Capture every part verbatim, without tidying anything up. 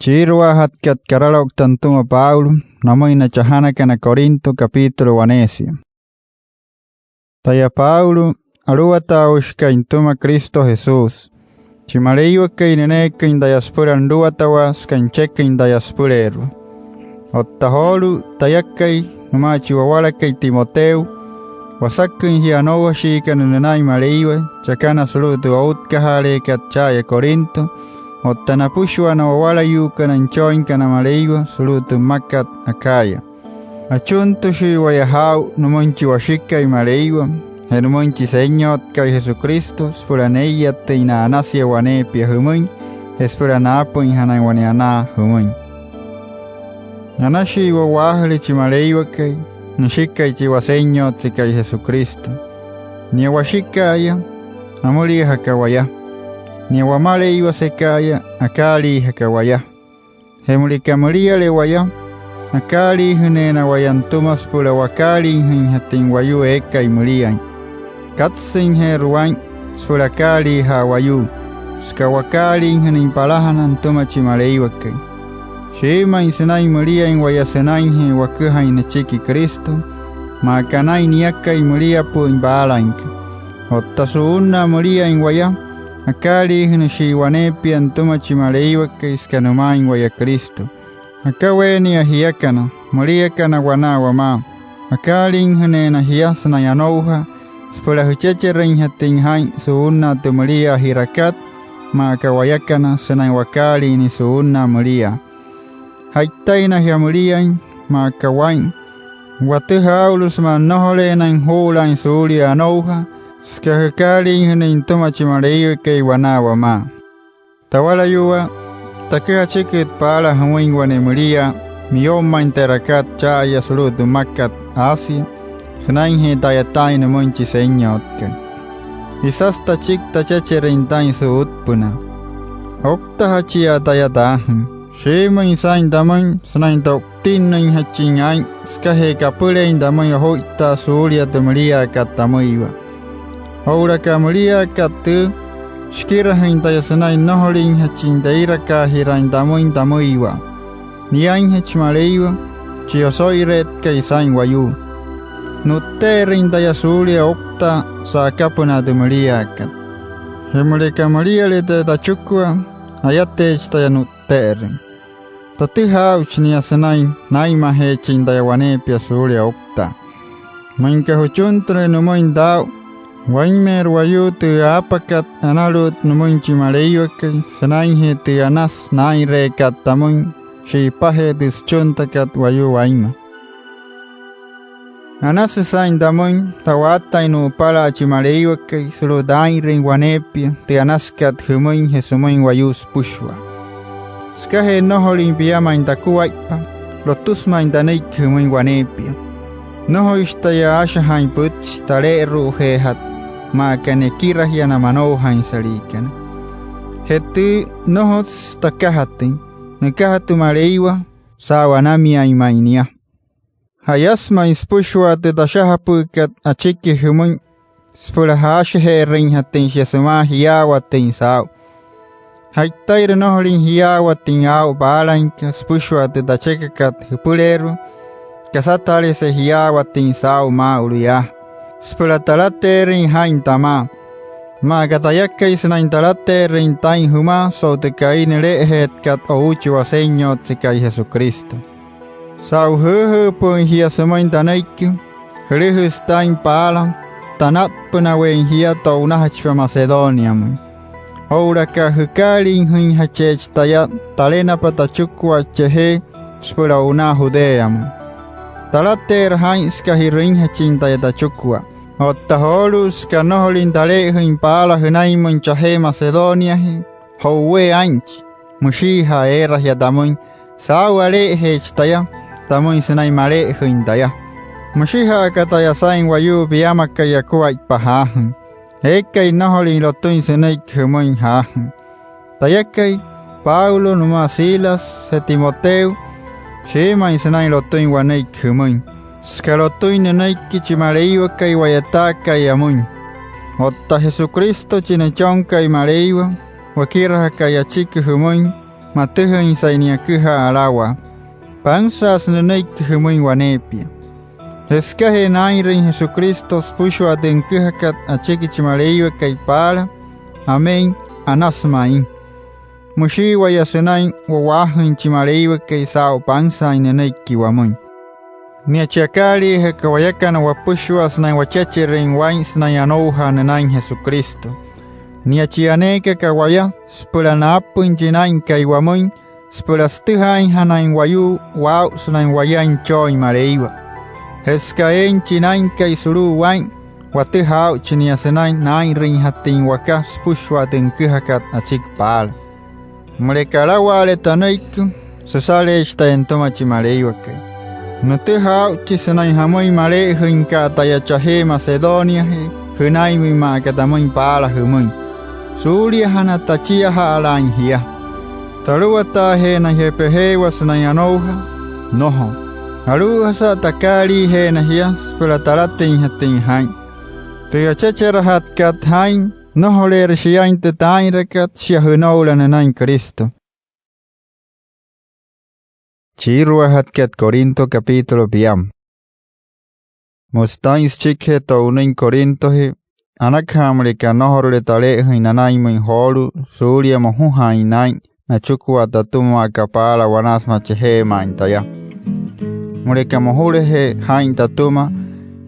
Chiiruajatkat karaloukta nütüma Pablo namüin na chajanakana Corinto, capítulo waneesia. Taya Pablo, aluwataaushi kai nütüma Cristo Jesús, chi Maleiwakai nüneeküin taya süpüla nuluwatawaa süka nücheküin taya süpüleerua. Otta joolu'u tayakai, nümaa chi wawalakai Timoteo, wasaküin jia anoujashiikana nünain Maleiwa chakana sulu'u tü outkajaaleekat cha'aya Corinto, otta napüshua na wawalayuukana nüchooinkana Maleiwa sulu'u tü mmakat Acaya. Achuntüshii waya jaa'u nümüin chi Washikai Maleiwa je nümüin chi Senyotkai Jesucristo süpüla nee'iyatüin na'anasia waneepia jümüin je süpüla naapüinjanain wane anaa jümüin. Anashii wa'waajüle chi Maleiwakai, Nüshikai chi Wasenyotsekai Jesucristo. Nia Washika'aya, amüliajaka waya. Nia Wamaleiwaseka'aya, akaaliijaka waya. Je müleka müliale waya, akaaliijüneena waya nütüma süpüla wakaaliijüinjatüin wayuu eekai müliain. Katsüinjeerü waa'in süpüla akaaliijaa wayuu, süka wakaaliijünüin palajana nütüma chi Maleiwakai. Shiimüin sünain müliain waya sünainjee waküjain nüchiki Cristo, maa aka naa'in niakai müliapü'üin paalainka. Otta su'unnaa müliain waya, akaaliijünüshii waneepia nütüma chi Maleiwakai süka nümaain waya Cristo. Akaweenia jiakana, müliakana wanaa wamaa, akaaliijüneena jia sünain anoujaa süpüla jüchecherüinjatüin jaa'in su'unnaa tü müliaa ji'rakat, maa aka wayakana sünain wakaaliin nia su'unnaa müliaa. Ja'itaina jia müliain, maa aka waa'in, watüjaa aa'ulu sümaa nnojoleenain juu'ulaain suulia anoujaa, süka jükaaliijünüin nütüma chi Maleiwakai wanaa wamaa. Tawalayuwaa, taküja achikit paala jümüin wane müliaa miyo'u ma'i te'rakat cha'aya sulu'u tü mmakat Asia sünainjee ta'yataain nümüin chi Senyotkai. Isasü tachiki tachecherüin taa'in su'utpünaa. Ouktajachia taya taajüin. Shiimüin saa'in tamüin sünain to'utinnüinjachin aa'in sükajee kapüleein tamüin ojuittaa suulia tü müliaakat tamüiwa. Oo'ulaka müliaakat tüü, shikirajüin taya sünain nnojolinjachin teirakaajiraain tamüin tamüiwa. Niainjachi Maleiwa, chi oso'ire'etkai saa'in wayuu. Nu'tte'erüin taya suulia ouktaa sa'akapünaa tü müliaakat. Je müleka müliale taya tachikua, ayateechi taya nu'tte'erüin. Tatüjaa aa'uchi nia sünain naa'inmajeechin taya waneepia suulia ouktaa. Müinka jüchuntüle nümüin taa'u, wainmeerü wayuu tü aapakat analu'ut nümüin chi Maleiwakai sünainjee tü anasü naa'inreekat tamüin shi'ipajee tü süchuntakat wayuu wainma. Anasü saa'in tamüin ta'waataain nu'upala chi Maleiwakai sulu'u taa'inrüin waneepia tü anasükat jümüin je sümüin wayuu süpüshua. Sükajee nnojolüin piamain takuaippa, lotüsü ma'i tanüiki jümüin waneepia. Nnojoishi taya aashajaain pütchi tale'eru'ujeejatü maa aka nekirajia na manoujainsaliikana. Je tüü, nnojotsü takajatüin, nükajatü Maleiwa saa'u anamiain ma'i nia. Ja'yasü ma'i süpüshua tü tashajapü'ükat achiki jümüin süpüla jaashaje'erüinjatüin shia sümaa jiyaawatüin saa'u. Ja'itairü nnojolin jiyaawatüin aa'u paalainka süpüshua tü tachekakat jüpüleerua, kasataalejese jiyaawatüin saa'u maa'ulu yaa süpüla talateerüin jaa'in tamaa. Maa aka tayakai, sünain talateerüin taa'in jümaa so'u tü ka'i nüle'ejeetkat o'u chi Wasenyotsekai Jesucristo. Saa'u jüüjüüpü'üin jia sümüin tanüiki, jülüjüsü taa'in paala tanatpünaweein jia to'unajachipa Macedoniamüin. Oo'ulaka jükaaliijüinjacheechi taya talenapa tachikua chajee süpüla o'unaa Judeamüin. Talateerü jaa'in süka ji'rüinjachin taya tachikua. Otta joolu'u, süka nnojolüin tale'ejüin paala jünainmüin chajee Macedoniajee, jo'uwee aa'inchi, müshiija'a eera jia tamüin saa'u ale'ejeechi taya tamüin sünain male'ejüin taya. Müshija'a aka taya saa'in wayuu piamakai akuaippa jaajüin, eekai nnojolin lotüin sünüiki jümüin jaajüin. Tayakai, Pablo nümaa Silas je Timoteo, shiimüin sünain lotüin wanüiki jümüin süka lotüin nünüiki chi Maleiwakai wa'yataakai amüin. Otta Jesucristo, chi Nüchonkai Maleiwa, wekirajakai achiki jümüin, matüjüinsai nia aküjaa alawaa. Pansaasü nünüiki jümüin waneepia. Je sükajee naa'inrüin Jesucristo süpüshua tü nüküjakat achiki chi Maleiwakai paala, amén, anasü ma'i. Müshii waya sünain wa'waajüin chi Maleiwakai saa'u pansaain nünüiki wamüin. Nia chi akaaliijaka wayakana wapüshua sünain wachecherüin waa'in sünain anoujaa nünain Jesucristo. Nia chi aneekaka waya süpüla naapüin chi Naa'inkai wamüin, süpüla sütüjaainjanain wayuu waa'u sünain wayain nüchooin Maleiwa. Je süka eein chi Naa'inkai sulu'u waa'in, watüjaa aa'uchi nia sünain naa'inrüinjatüin waka süpüshua tü nüküjakat achiki paala. Müleka alawaale tanüiki, süsaleechi taya nütüma chi Maleiwakai. Nütüjaa aa'uchi sünain jamüin, male'ejüinka'a taya chajee Macedoniajee jünainmüin maa aka tamüin paala jümüin. Suuliajana tachiaja'alaain jia. ¿Taluwataajeena jia pejeewa sünain anoujaa? Nnojo. Alu'ujasa takaaliijeena jia süpüla talatüinjatüin jaa'in. Tü achecherajatkat jaa'in, nnojoleerü shiain tü taa'inrakat shia jünoula nünain Cristo. Chiiruajatkat Corinto, capítulo piama. Müsü taa'in süchikijee to'unüin Corintojee, anakaja müleka nnojorule tale'ejüin nanainmüin joolu'u suulia mojujaain naa'in nachukua tatüma maa aka paala wanaa sümaa chejeemaain taya. Müleka mojulejee jaa'in tatüma,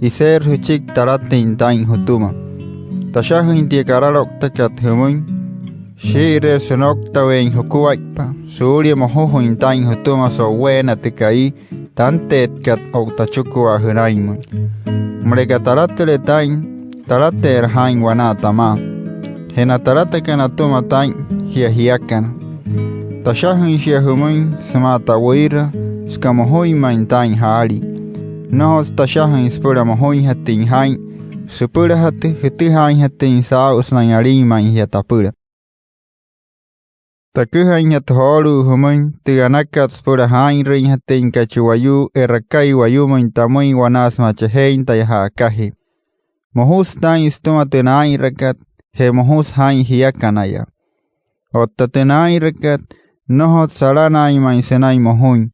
iseerü jüchiki talatüin taa'in jütüma. Tashajüin tia karalouktakat jümüin, shii'iree sünouktawaain jukuaippa suulia mojujüin taa'in jütüma so'uweena tü ka'i tanteetkat o'u tachikua jünainmüin. Müleka talatüle taa'in, talateerü jaa'in wanaa tamaa. Je na talatakana atüma taa'in, jia jiakana. Tashajüin shia jümüin sümaa ta'wüira, süka mojuin ma'i taa'in jaalii. Nnojotsü tashajüin süpüla mojuinjatüin jaa'in, süpülajatü jütüjaainjatüin saa'u sünain alin ma'i jia tapüla. Taküjainjatü joolu'u jümüin tü anakat süpüla jaa'inrüinjatüin aka chi wayuu e'rakai wayumüin tamüin wanaa sümaa chejeein taya ja'akajee. Mojusü taa'in sütüma tü naa'inrakat, je mojusü jaa'in jiakanaya. Otta tü naa'inrakat, nnojotsü alanaain ma'i sünain mojuin.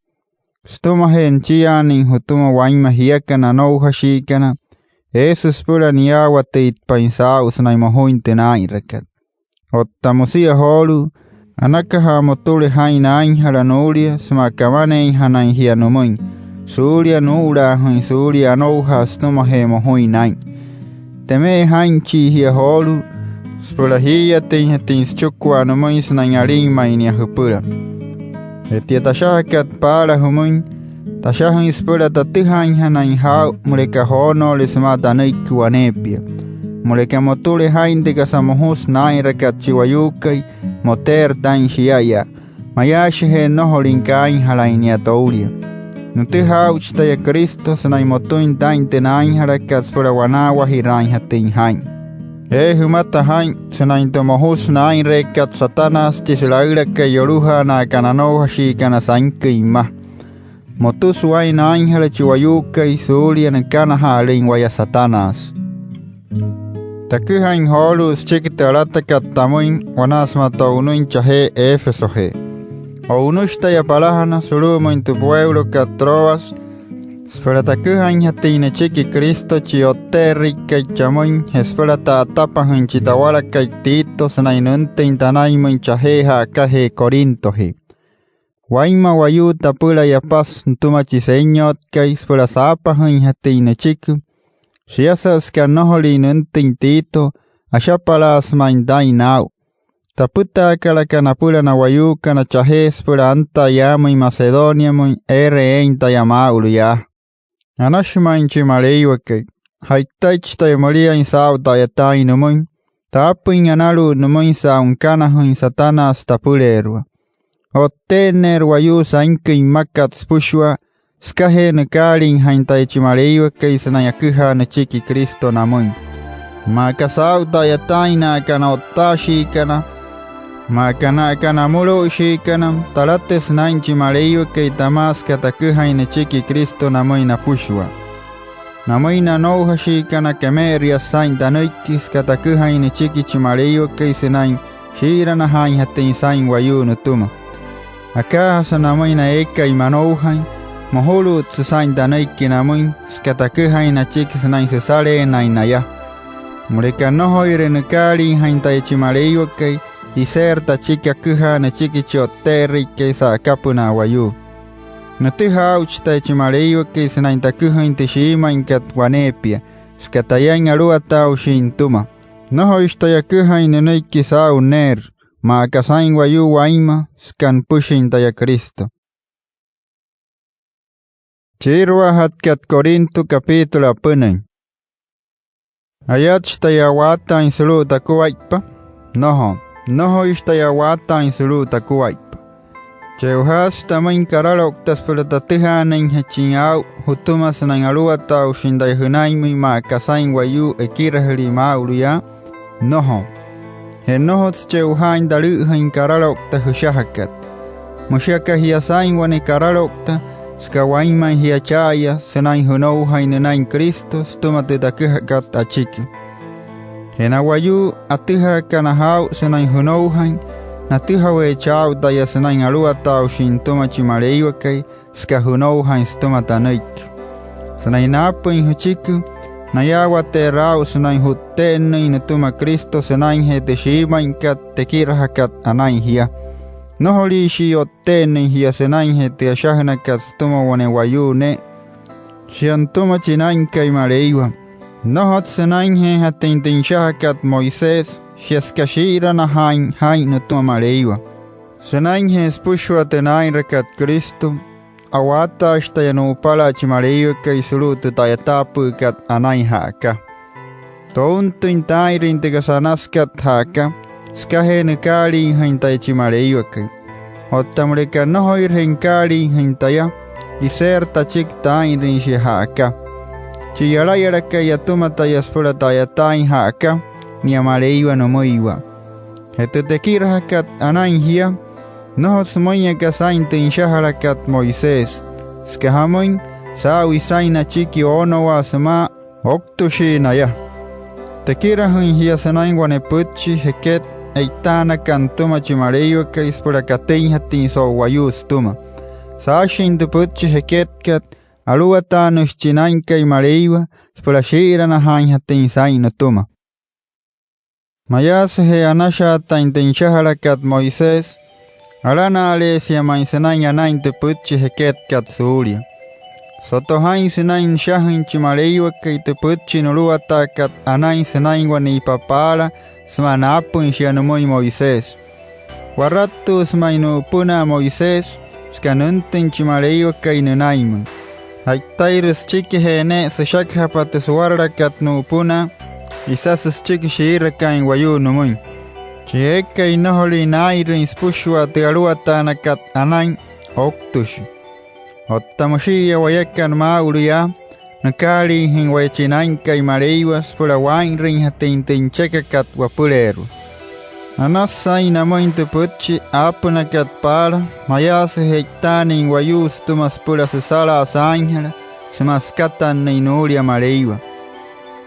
Sütümajee nüchiaanüin jütüma wainma jiakana anoujashiikana, eesü süpüla niyaawatüitpain saa'u sünain mojuin tü naa'inrakat. Otta müsia joolu'u, anakaja motüle jaa'in naainjala nuulia sümaa kamaneeinjanain jia nümüin, suulia nuu'ulaajüin suulia anoujaa sütümajee mojuin naa'in. Teme'e jaa'inchii jia joolu'u süpüla jii'iyatüinjatüin süchikua nümüin sünain alin ma'i nia jüpüla. Je tia tashajakat paala jümüin, tashajüin süpüla tatüjaainjanain jaa'u müleka joonoole sümaa tanüiki waneepia. Müleka motüle jaa'in tü kasa mojusü naa'inrakat chi wayuukai, moteerü taa'in shia'aya. Mayaashije nnojolüin kaainjalain nia toulia. Nütüjaa aa'uchi taya Cristo sünain motüin taa'in tü naainjalakat süpüla wanaawajiraainjatüin jaa'in. Ee jümata jaa'in sünain tü mojusü naa'inreekat Satanás, chi sülaülakai yolujaa na'aka na anoujashiikana sainküin mma. Motüsü waa'in naainjala chi wayuukai suulia nükanaja'alüin waya Satanás. Taküjain joolu'u süchiki tü alatakat tamüin wanaa sümaa to'unüin chajee Éfesojee. O'unüshi taya palajana sulu'umüin tü pueulokat Troas süpüla taküjainjatüin nüchiki Cristo chi O'tte'erüikai chamüin je süpüla ta'atapajüin chi tawalakai Tito sünain nüntüin tanainmüin chajee ja'akajee Corintojee. Wainma wayuu tapüla yapasü nütüma chi Senyotkai süpüla saapajüinjatüin nüchiki. Shiasa süka nnojolin nüntüin Tito, ashapalaasü ma'i taa'in naa'u. Tapütaakalaka napüla na wayuukana chajee süpüla antaa yaamüin Macedoniamüin eere eein taya maa'ulu yaa. Anashi ma'i chi Maleiwakai. Ja'itaichi taya müliain saa'u ta'yataain nümüin, taapüin analu'ut nümüin saa'u nükanajüin Satanás tapüleerua. O'tte'enneerü wayuu sainküin mmakat süpüshua sükajee nükaaliijain taya chi Maleiwakai sünain aküjaa nüchiki Cristo namüin. Maa aka saa'u ta'yataain na'aka na o'ttaashiikana, maa aka na'aka na amülo'ushiikana, talatüsü naa'in chi Maleiwakai tamaa süka taküjain nüchiki Cristo namüin napüshua. Namüin na anoujashiikana, keme'eriasü saa'in tanüiki süka taküjain nüchiki chi Maleiwakai sünain shii'iranajaainjatüin saa'in wayuu nütüma. Akaajasa namüin na eekai manoujain, mojulu'utsü saa'in tanüiki namüin süka taküjain nachiki sünain süsaleenain naya. Müleka nnojoire nükaaliijain taya chi Maleiwakai, iseerü tachiki aküjaa nüchiki chi O'tte'erüikai sa'akapünaa wayuu. Nütüjaa aa'uchi taya chi Maleiwakai sünain taküjain tü shiimüinkat waneepia, süka tayain aluwataaushin nütüma. Nnojoishi taya aküjain nünüiki saa'u neerü, maa aka saa'in wayuu wainma, süka nüpüshin taya Cristo. Chiiruajatkat Corinto, capítulo apünüin. ¿Ayatshi taya a'waataain sulu'u takuaippa? Nnojo, nnojoishi taya a'waataain sulu'u takuaippa. Che'ojaashi tamüin karaloukta süpüla tatüjaanüinjachin aa'u jütüma sünain aluwataaushin taya jünainmüin maa aka saa'in wayuu ekirajülii maa'ulu yaa. Nnojo. Je nnojotsü che'ojaain talü'üjüin karaloukta jüshajakat. Müshi aka jia saa'in wane karaloukta, süka wainmain jia cha'aya sünain jünoujain nünain Cristo sütüma tü taküjakat achiki. Je na wayuu atüjaakana jaa'u sünain jünoujain, natüjaweechi aa'u taya sünain aluwataaushin nütüma chi Maleiwakai, süka jünoujain sütüma tanüiki. Sünain naapüin jüchiki, nayaawateerü aa'u sünain ju'tte'ennüin nütüma Cristo sünainjee tü shiimüinkat tekirajakat anain jia. Nnojoliishii o'tte'ennüin jia sünainjee tü ashajünakat sütüma wane wayuu ne'e. Shia nütüma chi Naa'inkai Maleiwa. Nnojotsü sünainjeejatüin tü nüshajakat Moisés, shia süka shii'iranajaain jaa'in nütüma Maleiwa. Sünainjee süpüshua tü naa'inrakat Cristo, a'waataashi taya nu'upala chi Maleiwakai sulu'u tü ta'yataapü'ükat anain ja'aka. Tountüin taa'inrüin tü kasa anasükat ja'aka, sükajee nükaaliijain taya chi Maleiwakai. Otta müleka nnojoireje nükaaliijain taya, iseerü tachiki taa'inrüin shia ja'aka. Chi yalayalakai atüma taya süpüla ta'yataain ja'aka, nia Maleiwa nümüiwa. Je tü tekirajakat anain jia, nnojotsü müin aka saa'in tü nüshajalakat Moisés. Süka jamüin, saa'u isain nachiki oonowaa sümaa, ouktüshii naya. Tekirajüin jia sünain wane pütchi jeket e'itaanakana nütüma chi Maleiwakai süpüla katüinjatüin so'u wayuu sütüma. Saashin tü pütchi jeketkat, aluwataanüshi chi Naa'inkai Maleiwa süpüla shii'iranajaainjatüin saa'in nütüma. Mayaasüje anashaatain tü nüshajalakat Moisés, alana'aleesia ma'i sünain anain tü pütchi jeketkat suulia. Soto jaa'in sünain nüshajüin chi Maleiwakai tü pütchi nuluwataakat anain sünain wane ipa paala sümaa naapüin shia nümüin Moisés. Warattuusü ma'i nu'upünaa Moisés, süka nüntüin chi Maleiwakai nünainmüin. Ja'itairü süchikijee ne'e süshakajapa tü suwaralakat nu'upünaa, isasü süchiki shiirakaain wayuu nümüin. Chi eekai nnojolüin naa'inrüin süpüshua tü aluwataanakat anain, ouktüshi. Otta müshi'iya wayakana maa'ulu yaa, nükaaliijüin waya chi Naa'inkai Maleiwa süpüla waa'inrüinjatüin tü nüchekakat wapüleerua. Anasü saa'in namüin tü pütchi aapünakat paala mayaasüje e'itaanüin wayuu sütüma süpüla süsalaa saainjala sümaa sükatannüin nuulia Maleiwa.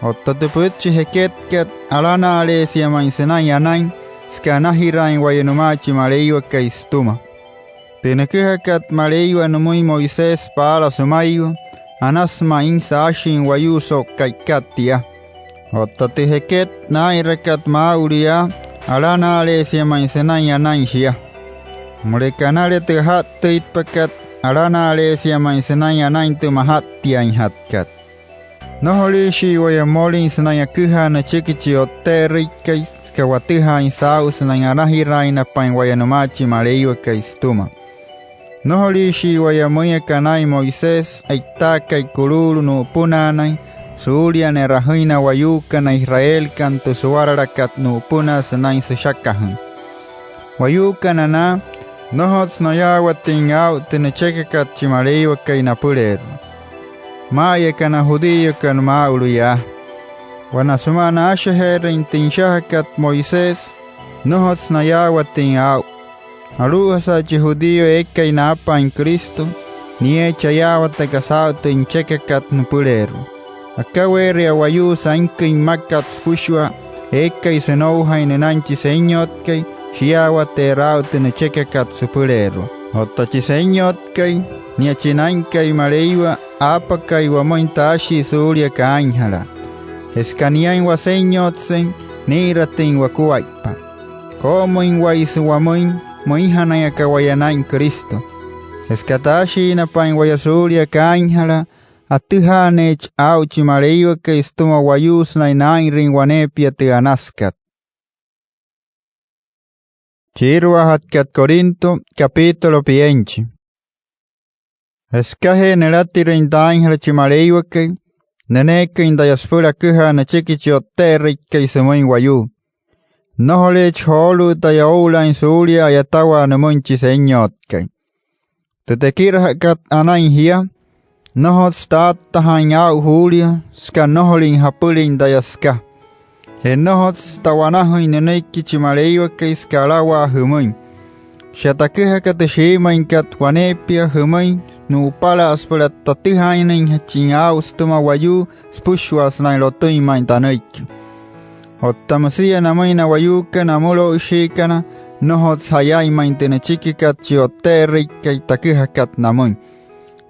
Otta tü pütchi jeketkat, alana'aleesia ma'i sünain anain, süka anajiraain waya nümaa chi Maleiwakai sütüma. Tü nüküjakat Maleiwa nümüin Moisés paala sümaiwa, anasü ma'i saashin wayuu so'u ka'ikat tia. Otta tü jeket naa'inrakat maa'ulu yaa, alana'aleesia ma'i sünain anain shia. Müleka anale tü aja'ttüitpakat, alana'aleesia ma'i sünain anain tü maja'ttiainjatkat. Nnojoliishii waya mmolüin sünain aküjaa nüchiki chi O'tte'erüikai, süka watüjaain saa'u sünain anajiraainapain waya nümaa chi Maleiwakai sütüma. Nnojoliishii waya müin aka naa'in Moisés e'itaakai kuluulu nu'upünaanain suulia ne'rajüin na wayuukana Israelkana tü suwaralakat nu'upünaa sünain süshakajüin. Wayuukana naa, nnojotsü nayaawatüin aa'u tü nüchekakat chi Maleiwakai napüleerua. Maa'aya aka na judíokana maa'ulu yaa. Wanaa sümaa naashaje'erüin tü nüshajakat Moisés, nnojotsü nayaawatüin aa'u. Alu'ujasa chi judío eekai naapaain Cristo, nieechi ayaawataka saa'u tü nüchekakat nüpüleerua. Akaweeria wayuu sainküin mmakat süpüshua eekai sünoujain nünain chi Senyotkai, shiyaawateerü aa'u tü nüchekakat süpüleerua. Otta chi Senyotkai, nia chi Naa'inkai Maleiwa, aapakai wamüin taashii suulia kaainjalaa. Je süka niain Wasenyotsein, nii'iratüin wakuaippa. Koo'omüinwaisü wamüin müinjanain aka waya naa'in Cristo. Je süka taashiinapain waya suulia kaainjalaa, atüjaaneechi aa'u chi Maleiwakai sütüma wayuu sünain naa'inrüin waneepia tü anasükat. Chiiruajatkat Corinto, capítulo pienchi. Je sükajee nülatirüin taainjala chi Maleiwakai, nüneeküin taya süpüla aküjaa nüchiki chi O'tte'erüikai sümüin wayuu. Nnojoleechi joolu'u taya oo'ulaain suulia a'yatawaa nümüin chi Senyotkai. Tü tekirajakat anain jia, nnojotsü taattajaain aa'u juulia, süka nnojolüin japülüin taya süka. Je nnojotsü ta'wanajüin nünüiki chi Maleiwakai süka alawaa jümüin. Shia taküjaka tü shiimüinkat waneepia jümüin nu'upala süpüla tatüjaainjachin aa'u sütüma wayuu süpüshua sünain lotüin ma'i tanüiki. Otta müsia namüin na wayuukana amüloushiikana, nnojotsü ja'yain ma'i tü nüchikikat chi O'tte'erüikai taküjakat namüin.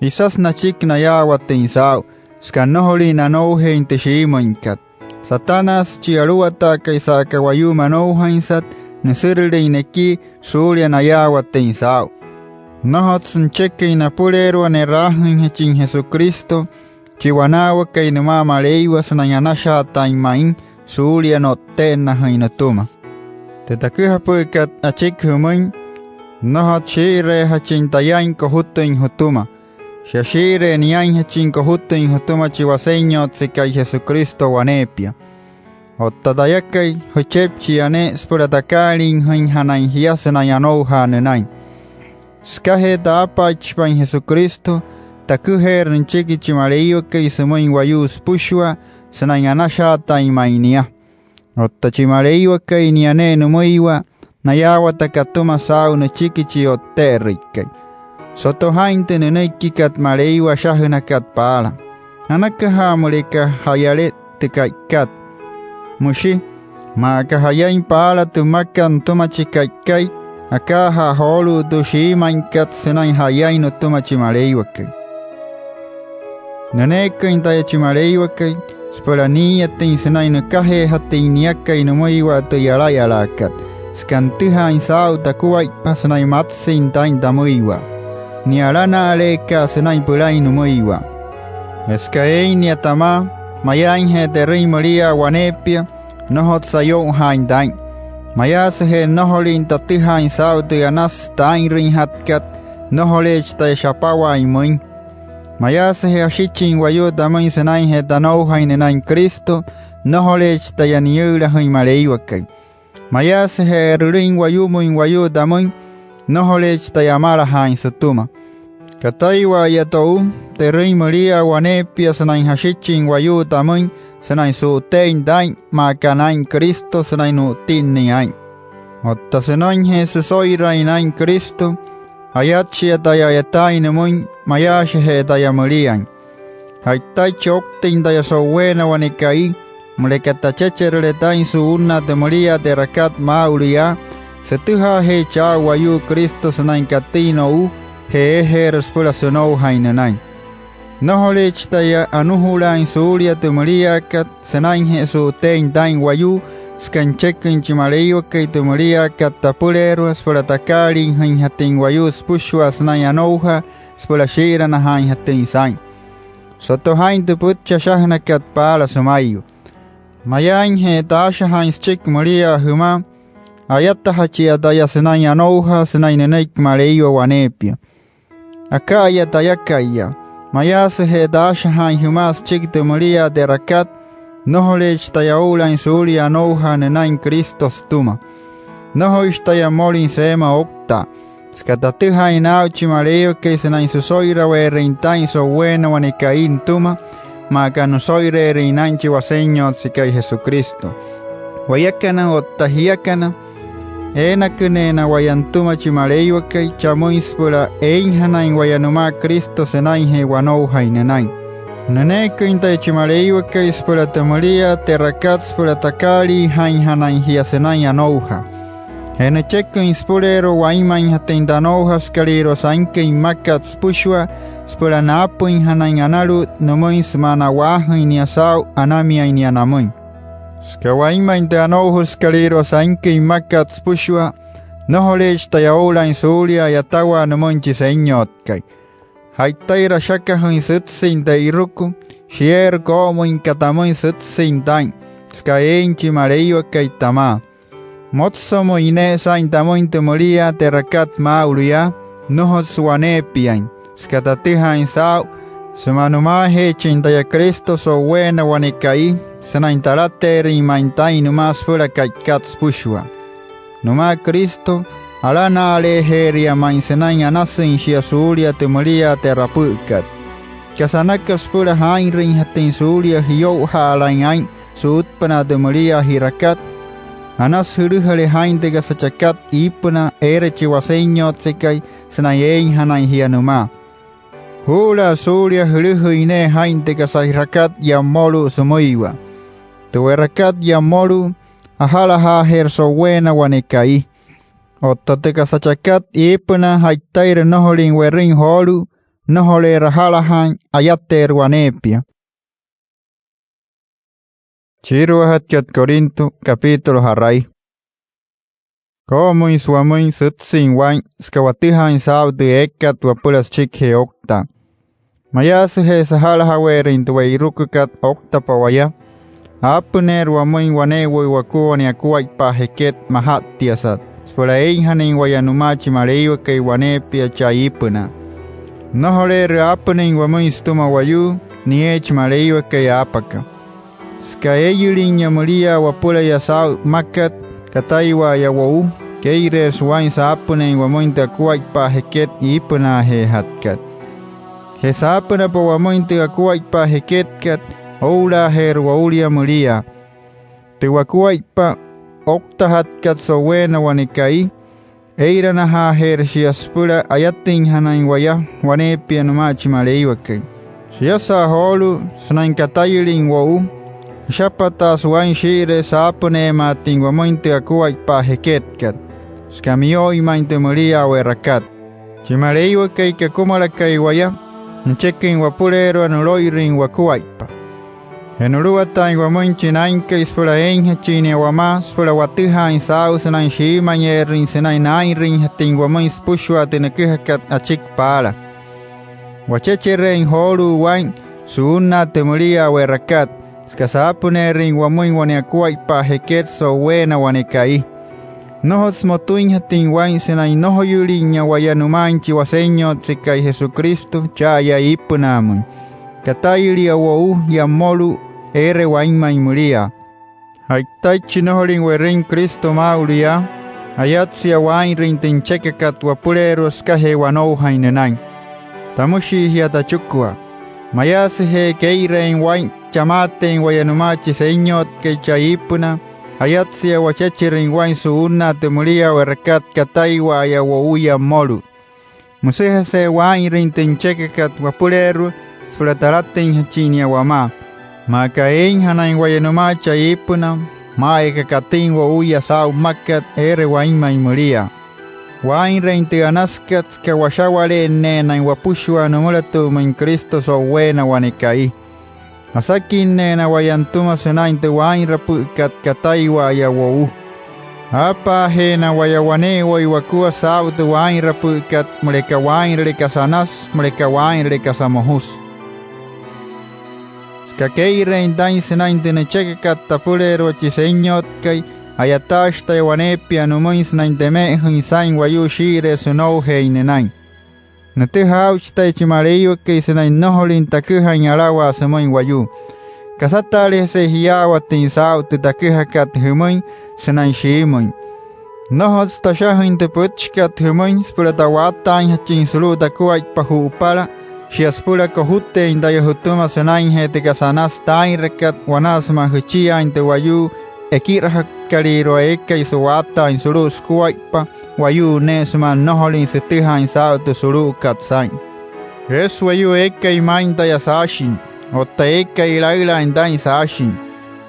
Isasü nachiki nayaawatüin saa'u, süka nnojolüin nanoujeein tü shiimüinkat. Satanás, chi aluwataakai sa'aka wayuu manoujainsat, nüsürülüin nekii suulia nayaawatüin saa'u. Nnojotsü nücheküin napüleerua ne'raajüinjachin Jesucristo, chi wanaawakai nümaa Maleiwa sünain anashaatain ma'i suulia no'tte'ennajüin nütüma. Tü taküjapü'ükat achiki jümüin, nnojotsü shii'ireejachin tayain kojutüin jütüma. Shia shii'iree niainjachin kojutüin jütüma chi Wasenyotsekai Jesucristo waneepia. Otta tayakai, jüchepchia ne'e süpüla takaaliijüinjanain jia sünain anoujaa nünain. Sükajee taapaichipain Jesucristo, taküjeerü nüchiki chi Maleiwakai sümüin wayuu süpüshua sünain anashaatain ma'i nia. Otta chi Maleiwakai, nia ne'e nümüiwa nayaawataka atüma saa'u nüchiki chi O'tte'erüikai. Soto jaa'in tü nünüikikat Maleiwa ashajünakat paala: Anakaja müleka ja'yale tü ka'ikat, müshi. Maa aka ja'yain paala tü mmakat nütüma chi ka'ikai, akaajaa joolu'u tü shiimüinkat sünain ja'yain nütüma chi Maleiwakai. Nüneeküin taya chi Maleiwakai süpüla nii'iyatüin sünain nükajeejatüin niakai nümüiwa tü yalayalaakat, süka nütüjaain saa'u takuaippa sünain matsüin taa'in tamüiwa. Nia alana'aleeka'a sünain pülain nümüiwa. Je süka eein nia tamaa, mayaainje te'rüin müliaa waneepia, nnojotsü ayo'ujaain taa'in. Mayaasüje nnojolüin tatüjaain saa'u tü anasü taa'inrüinjatkat, nnojoleechi taya shapawaain müin. Mayaasüje jashichin wayuu tamüin sünainjee tanoujain nünain Cristo, nnojoleechi taya niyüülajüin Maleiwakai. Mayaasüje e'rülüin wayumüin wayuu tamüin, nnojoleechi taya amalajaain sütüma. Kataiwa'aya to'u te'rüin müliaa waneepia sünain jashichin wayuu tamüin sünain su'uteein taa'in, maa aka naa'in Cristo sünain nu'utinnüin aa'in. Otta sünainjee süso'iraain naa'in Cristo, ayatshia taya a'yataain nümüin, mayaashije'e taya müliain. Ja'itaichi ouktüin taya so'uweena wane ka'i, müleka tachecherüle taa'in su'unnaa tü müliaa te'rakat maa'ulu yaa, sütüjaajeechi aa'u wayuu Cristo sünain katüin no'u je eejeerü süpüla sünoujain nünain. Nnojoleechi taya anujulaain suulia tü müliaakat sünainjee su'uteein taa'in wayuu, süka nücheküin chi Maleiwakai tü müliaakat tapüleerua süpüla takaaliijüinjatüin wayuu süpüshua sünain anoujaa süpüla shii'iranajaainjatüin saa'in. Soto jaa'in tü pütchi ashajünakat paala sümaiwa: Mayaainje taashajaain süchiki müliaa jümaa, ayatajachia taya sünain anoujaa sünain nünüiki Maleiwa waneepia. Aka'aya tayaka'iya, mayaasüje taashajaain jümaa süchiki tü müliaa te'rakat, nnojoleechi taya oo'ulaain suulia anoujaa nünain Cristo sütüma. Nnojoishi taya mmolüin seema ouktaa. Süka tatüjaain naa'u chi Maleiwakai sünain süso'iraweerüin taa'in so'uweena wane ka'i nütüma, maa aka nüso'ire'erüin naa'in chi Wasenyotsekai Jesucristo. Wayakana otta jiakana, eenaküneena waya nütüma chi Maleiwakai chamüin süpüla eeinjanain waya nümaa Cristo sünainjee wanoujain nünain. Nüneeküin taya chi Maleiwakai süpüla tü müliaa te'rakat süpüla takaaliijainjanain jia sünain anoujaa. Je nücheküin süpüleerua wainmainjatüin tü anoujasükalüirua sainküin mmakat süpüshua süpüla naapüinjanain analu'ut nümüin sümaa na'waajüin nia saa'u anamiain nia namüin. Süka wainmain tü anoujasükalüirua sainküin mmakat süpüshua, nnojoleechi taya oo'ulaain suulia a'yatawaa nümüin chi Senyotkai. Ja'itairü ashakajüin sütsüin te'iruku, shieerü koo'omüinka tamüin sütsüin taa'in, süka eein chi Maleiwakai tamaa. Motsomüin ne'e saa'in tamüin tü müliaa te'rakat maa'ulu yaa, nnojotsü waneepiain, süka tatüjaain saa'u sümaa nümaajeechin taya Cristo so'uweena wane ka'i sünain talateerüin ma'i taa'in nümaa süpüla ka'ikat süpüshua. Nümaa Cristo, alana'aleejeeria ma'i sünain anasüin shia suulia tü müliaa te'rapü'ükat. Kasa anaka süpüla jaa'inrüinjatüin suulia jiyo'uja'alain aa'in su'utpünaa tü müliaa ji'rakat, anasü jülüjale jaa'in tü kasa chakat iipünaa eere chi Wasenyotsekai sünain eeinjanain jia nümaa. Juu'ulaa suulia jülüjüin ne'e jaa'in tü kasa ji'rakat yaa mmolu'u sümüiwa. Tü we'rakat yaa mmolu'u, aja'lajaajeerü so'uweena wane ka'i. Otta tü kasa chakat iipünaa, ja'itairü nnojolüin we'rüin joolu'u, nnojoleerü aja'lajaain, ayateerü waneepia. Süchiiruajatkat Corinto, capítulo ja'rai. Koo'omüinsü wamüin sütsüin waa'in süka watüjaain saa'u tü eekat wapüla süchikijee ouktaa. Mayaasüjeesü aja'lajaweerüin tü we'irukukat ouktapa waya, aapüneerü wamüin wane'ewai wakua wane akuaippaa jeket maja'ttiasat süpüla eeinjanain waya nümaa chi Maleiwakai waneepia chaa iipünaa. Nnojoleerü aapünüin wamüin sütüma wayuu, nieechi Maleiwakai aapaka. Süka eeyülinya müliaa wapüla yaa saa'u mmakat kataiwa'aya wo'u, kee'ireesü waa'in saapünüin wamüin tü akuaippaa jeket iipünaajeejatkat. Je saapünapa wamüin tü akuaippaa jeketkat, oo'ulaajeerü woulia müliaa. Tü wakuaippa ouktajatkat so'uweena wane ka'i, ee'iranajaajeerü shia süpüla ayatüinjanain waya waneepia nümaa chi Maleiwakai. Shiasa joolu'u, sünain katayülin wo'u, jüshapataasü waa'in shii'iree saapüneemaatüin wamüin tü akuaippaa jeketkat, süka miyo'uin ma'i tü müliaa we'rakat. Chi Maleiwakai, kakumalakai waya, nücheküin wapüleerua nülo'irüin wakuaippa. Je nuluwataain wamüin chi Naa'inkai süpüla eeinjachin nia wamaa süpüla watüjaain saa'u sünain shiimüinye'erüin sünain naa'inrüinjatüin wamüin süpüshua tü nüküjakat achiki paala. Wachechereein joolu'u waa'in su'unnaa tü müliaa we'rakat, süka saapüneerüin wamüin wane akuaippaa jeket so'uweena wane ka'i. Nnojotsü motüinjatüin waa'in sünain nnojoyülinya waya nümaain chi Wasenyotsekai Jesucristo cha'aya iipünaamüin. Katayülia wo'u yaa mmolu'u eere wainmain müliaa. Ja'itaichi nnojolüin we'rüin Cristo maa'ulu yaa, ayatsia waa'inrüin tü nüchekakat wapüleerua sükajee wanoujain nünain. Tamüshii jia tachikua. Mayaasüje kee'ireein waa'in chamaateein waya nümaa chi Senyotkai chaa iipünaa, ayatsia wachecherüin waa'in su'unnaa tü müliaa we'rakat kataiwa'aya wo'u yaa mmolu'u. Müsüjese'e waa'inrüin tü nüchekakat wapüleerua süpüla talatüinjachin nia wamaa. Maa aka eeinjanain waya nümaa chaa iipünaa, maa'aya aka katüin wo'u yaa saa'u mmakat eere wainmain müliaa. Waa'inreein tü anasükat süka washa'wale'enneenain wapüshua nümülatu'umüin Cristo so'uweena wane ka'i. Asakinneena waya nütüma sünain tü waa'inrapü'ükat kataiwa'aya wo'u. Aapaajeena waya wane'ewai wakua saa'u tü waa'inrapü'ükat, müleka waa'inrüle kasa anasü, müleka waa'inrüle kasa mojusü. Süka kee'ireein taa'in sünain tü nüchekakat tapüleerua chi Senyotkai, a'yataashi taya waneepia nümüin sünain teme'ejüin saa'in wayuu shii'iree sünoujeein nünain. Nütüjaa aa'uchi taya chi Maleiwakai sünain nnojolüin taküjain alawaa sümüin wayuu. Kasataalejese jiyaawatüin saa'u tü taküjakat jümüin sünain shiimüin. Nnojotsü tashajüin tü pütchikat jümüin süpüla ta'waataainjachin sulu'u takuaippa ju'upala, shia süpüla kojuteein taya jütüma sünainjee tü kasa anasü taa'inrakat wanaa sümaa jüchiaain tü wayuu ekirajatkalüirua eekai su'waataain sulu'u sukuaippa wayuu ne'e sümaa nnojolüin sütüjaain saa'u tü sulu'ukat saa'in. Eesü wayuu eekai maa'in taya saashin otta eekai laülaain taa'in saashin.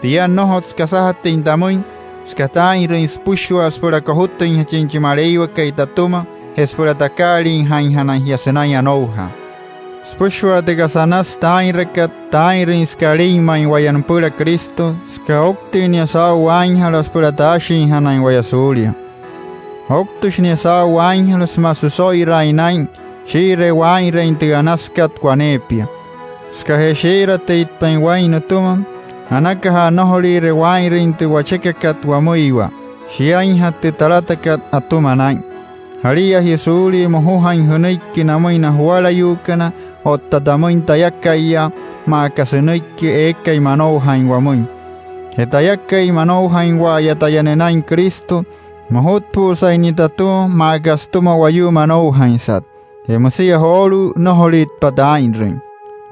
Tia nnojotsü kasajatüin tamüin, süka taa'inrüin süpüshua süpüla kojutüinjachin chi Maleiwakai tatüma je süpüla takaaliijainjanain jia sünain anoujaa. Süpüshua tü kasa anasü taa'inrakat, taa'inrüin süka alin ma'i waya nüpüla Cristo, süka ouktüin nia saa'u waainjala süpüla taashinjanain waya suulia. Ouktüshi nia saa'u waainjala sümaa süso'iraain naa'in shii'iree waa'inreein tü anasükat waneepia. Sükajee shii'iratüitpain waa'in nütüma, anakaja nnojoliire waa'inrüin tü wachekakat wamüiwa, shiainjatü tü talatakat atüma naa'in. Jalia jia suulia mojujain jünüiki namüin na juwalayuukana otta tamüin tayaka'iya, maa aka sünüiki eekai manoujain wamüin. Je tayakai, manoujainwa'aya taya nünain Cristo, mojutpü'üsai nia tatüma maa aka sütüma wayuu manoujainsat. Je müsia joolu'u, nnojolüitpa taa'inrüin.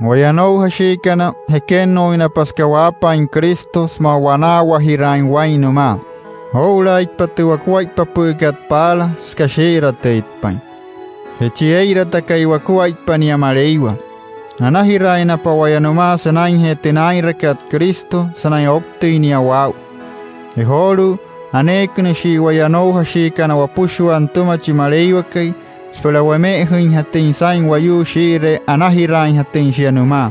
Waya anoujashiikana, jekennuuinapa süka waapaain Cristo sümaa wanaawajiraain waa'in nümaa. Oo'ulaaitpa tü wakuaippapü'ükat paala süka shii'iratüitpain. Je chi ee'iratakai wakuaippa, nia Maleiwa. Anajiraainapa waya nümaa sünainjee tü naa'inrakat Cristo sünain ouktüin nia waa'u. Je joolu'u, aneekünüshii waya anoujashiikana wapüshua nütüma chi Maleiwakai süpüla weme'ejüinjatüin saa'in wayuu shii'iree anajiraainjatüin shia nümaa.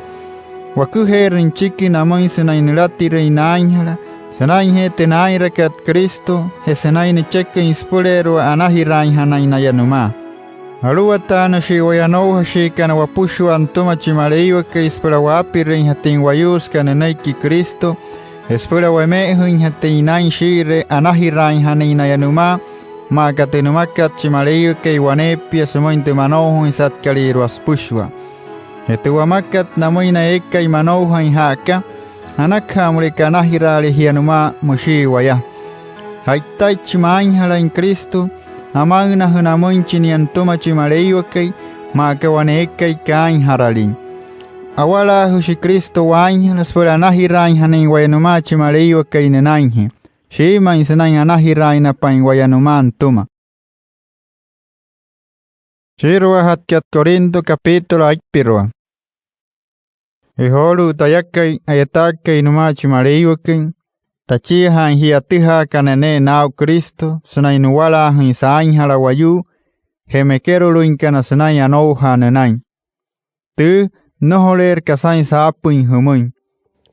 Waküjeerü nüchiki namüin sünain nülatirüin naainjala sünainjee tü naa'inrakat Cristo je sünain nücheküin süpüleerua anajiraainjanain naya nümaa. Aluwataanüshii waya anoujashiikana wapüshua nütüma chi Maleiwakai süpüla waapirüinjatüin wayuu süka nünüiki Cristo je süpüla weme'ejüinjatüin naa'in shii'iree anajiraainjanain naya nümaa, maa aka tü nümakat chi Maleiwakai waneepia sümüin tü manoujainsatkalüirua süpüshua. Je tü wamakat namüin na eekai manoujain ja'aka, anakaja müleka anajiraale jia nümaa, müshii waya. Ja'itaichi maainjalain Cristo, amaünajüna amüinchi nia nütüma chi Maleiwakai, maa aka wane eekai kaainjaralin. Awalaajüshi Cristo waainjala süpüla anajiraainjanain waya nümaa chi Maleiwakai nünainjee. Shiimüin sünain anajiraainapain waya nümaa nütüma. Süchiiruajatkat Corinto, capítulo aipirua. Je joolu'u tayakai, a'yataakai nümaa chi Maleiwakai, tachiajaain jia atüjaakana ne'e naa'u Cristo sünain nuwalaajüin saainjala wayuu je mekerolüinkana sünain anoujaa nünain. Tüü, nnojoleerü kasain saapüin jümüin.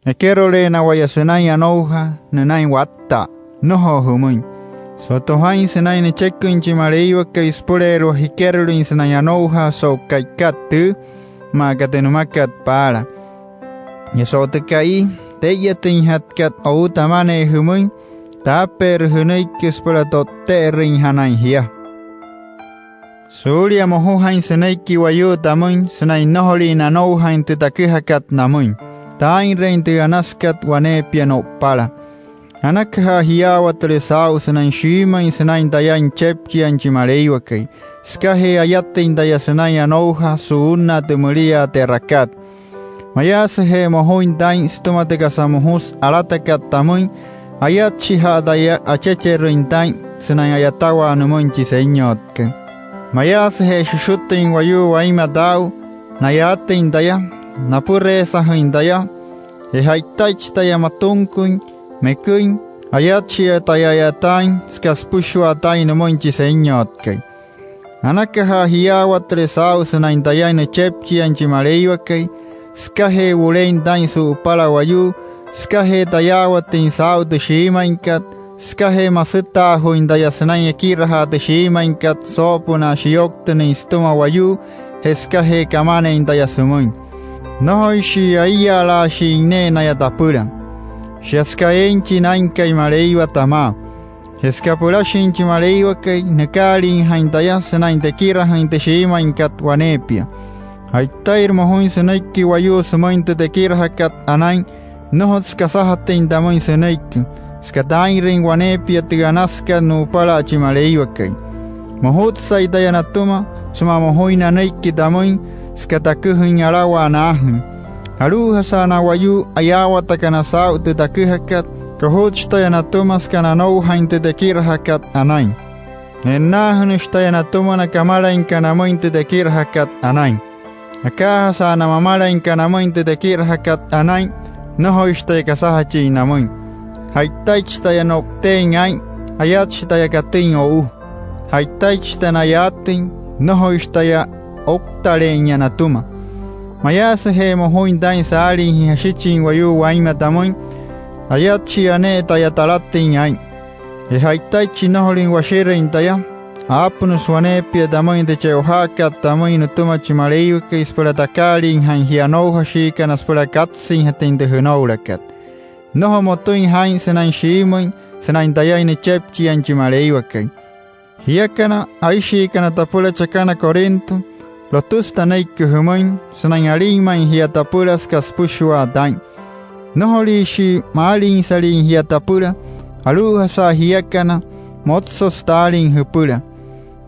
Ekeroleena waya sünain anoujaa nünain watta'a, nnojo jümüin. Soto jaa'in sünain nücheküin chi Maleiwakai süpüleerua jikerolüin sünain anoujaa so'u ka'ikat tüü, maa aka tü nümakat paala. Je so'u tü ka'i tee'iyatüinjatkat o'u tamanee jümüin, taapeerü jünüiki süpüla to'tte'erüinjanain jia. Suulia mojujain sünüiki wayuu tamüin sünain nnojoliin nanoujain tü taküjakat namüin. Taa'inreein tü anasükat waneepia no'upala. Anakaja jiyaawatüle saa'u sünain shiimüin sünain taya nüchepchiain chi Maleiwakai, sükajee ayatüin taya sünain anoujaa su'unnaa tü müliaa te'rakat. Mayaasüje mojuin taa'in sütüma tü kasa mojusü alatakat tamüin, ayatshijaa taya achecherüin taa'in sünain a'yatawaa nümüin chi Senyotkai. Mayaasüje shüshutüin wayuu wainma taa'u, nayaatüin taya, napüreesajüin taya, je ja'itaichi taya matunküin, meküin, ayatshia taya a'yataain süka süpüshua taa'in nümüin chi Senyotkai. Anakaja jiyaawatüle saa'u sünain taya nüchepchiain chi Maleiwakai, sükajee wulein taa'in su'upala wayuu, sükajee tayaawatüin saa'u tü shiimüinkat, sükajee masütaajuuin taya sünain ekirajaa tü shiimüinkat soo'opünaa shiyouktünüin sütüma wayuu, je sükajee kamaneein taya sümüin. Nnojoishii aiyaalaashin ne'e naya tapüla. Shia süka eein chi Naa'inkai Maleiwa tamaa. Je süka pülashin chi Maleiwakai, nükaaliijain taya sünain tekirajüin tü shiimüinkat waneepia. Ja'itairü mojuin sünüiki wayuu sümüin tü tekirajakat anain, nnojotsü kasajatüin tamüin sünüiki, süka taa'inrüin waneepia tü anasükat nu'upala chi Maleiwakai. Mojutsai taya natüma sümaa mojuin nanüiki tamüin, süka taküjain alawaa naajüin. Alu'ujasa na wayuu ayaawatakana saa'u tü taküjakat, kojutshi taya natüma süka nanoujain tü tekirajakat anain. E'nnaajünüshi taya natüma na kamalainka namüin tü tekirajakat anain. Akaajasa na mamalainka namüin tü tekirajakat anain, nnojoishi taya kasajachin namüin. Ja'itaichi taya no'uteein aa'in, ayatshi taya katüin o'u. Ja'itaichi taya na'yaatüin, nnojoishi taya ouktale'einya natüma. Mayaasüje mojuin taa'in saaliijee jashichin wayuu wainma tamüin, ayatshia ne'e taya talatüin aa'in. Je ja'itaichi nnojolüin washirüin taya, aapünüsü waneepia tamüin tü che'ojaakat tamüin nütüma chi Maleiwakai süpüla takaaliijain jia anoujashiikana süpüla katsüinjatüin tü jünoulakat. Nnojo motüin jaa'in sünain shiimüin sünain tayain nüchepchiain chi Maleiwakai. Jiakana aishiikana tapüla chakana Corinto, lotüsü tanüiki jümüin sünain alin ma'i jia tapüla süka süpüshua taa'in. Nnojoliishii maalinsaliin jia tapüla, alu'ujasa jiakana, motsosü taalin jüpüla.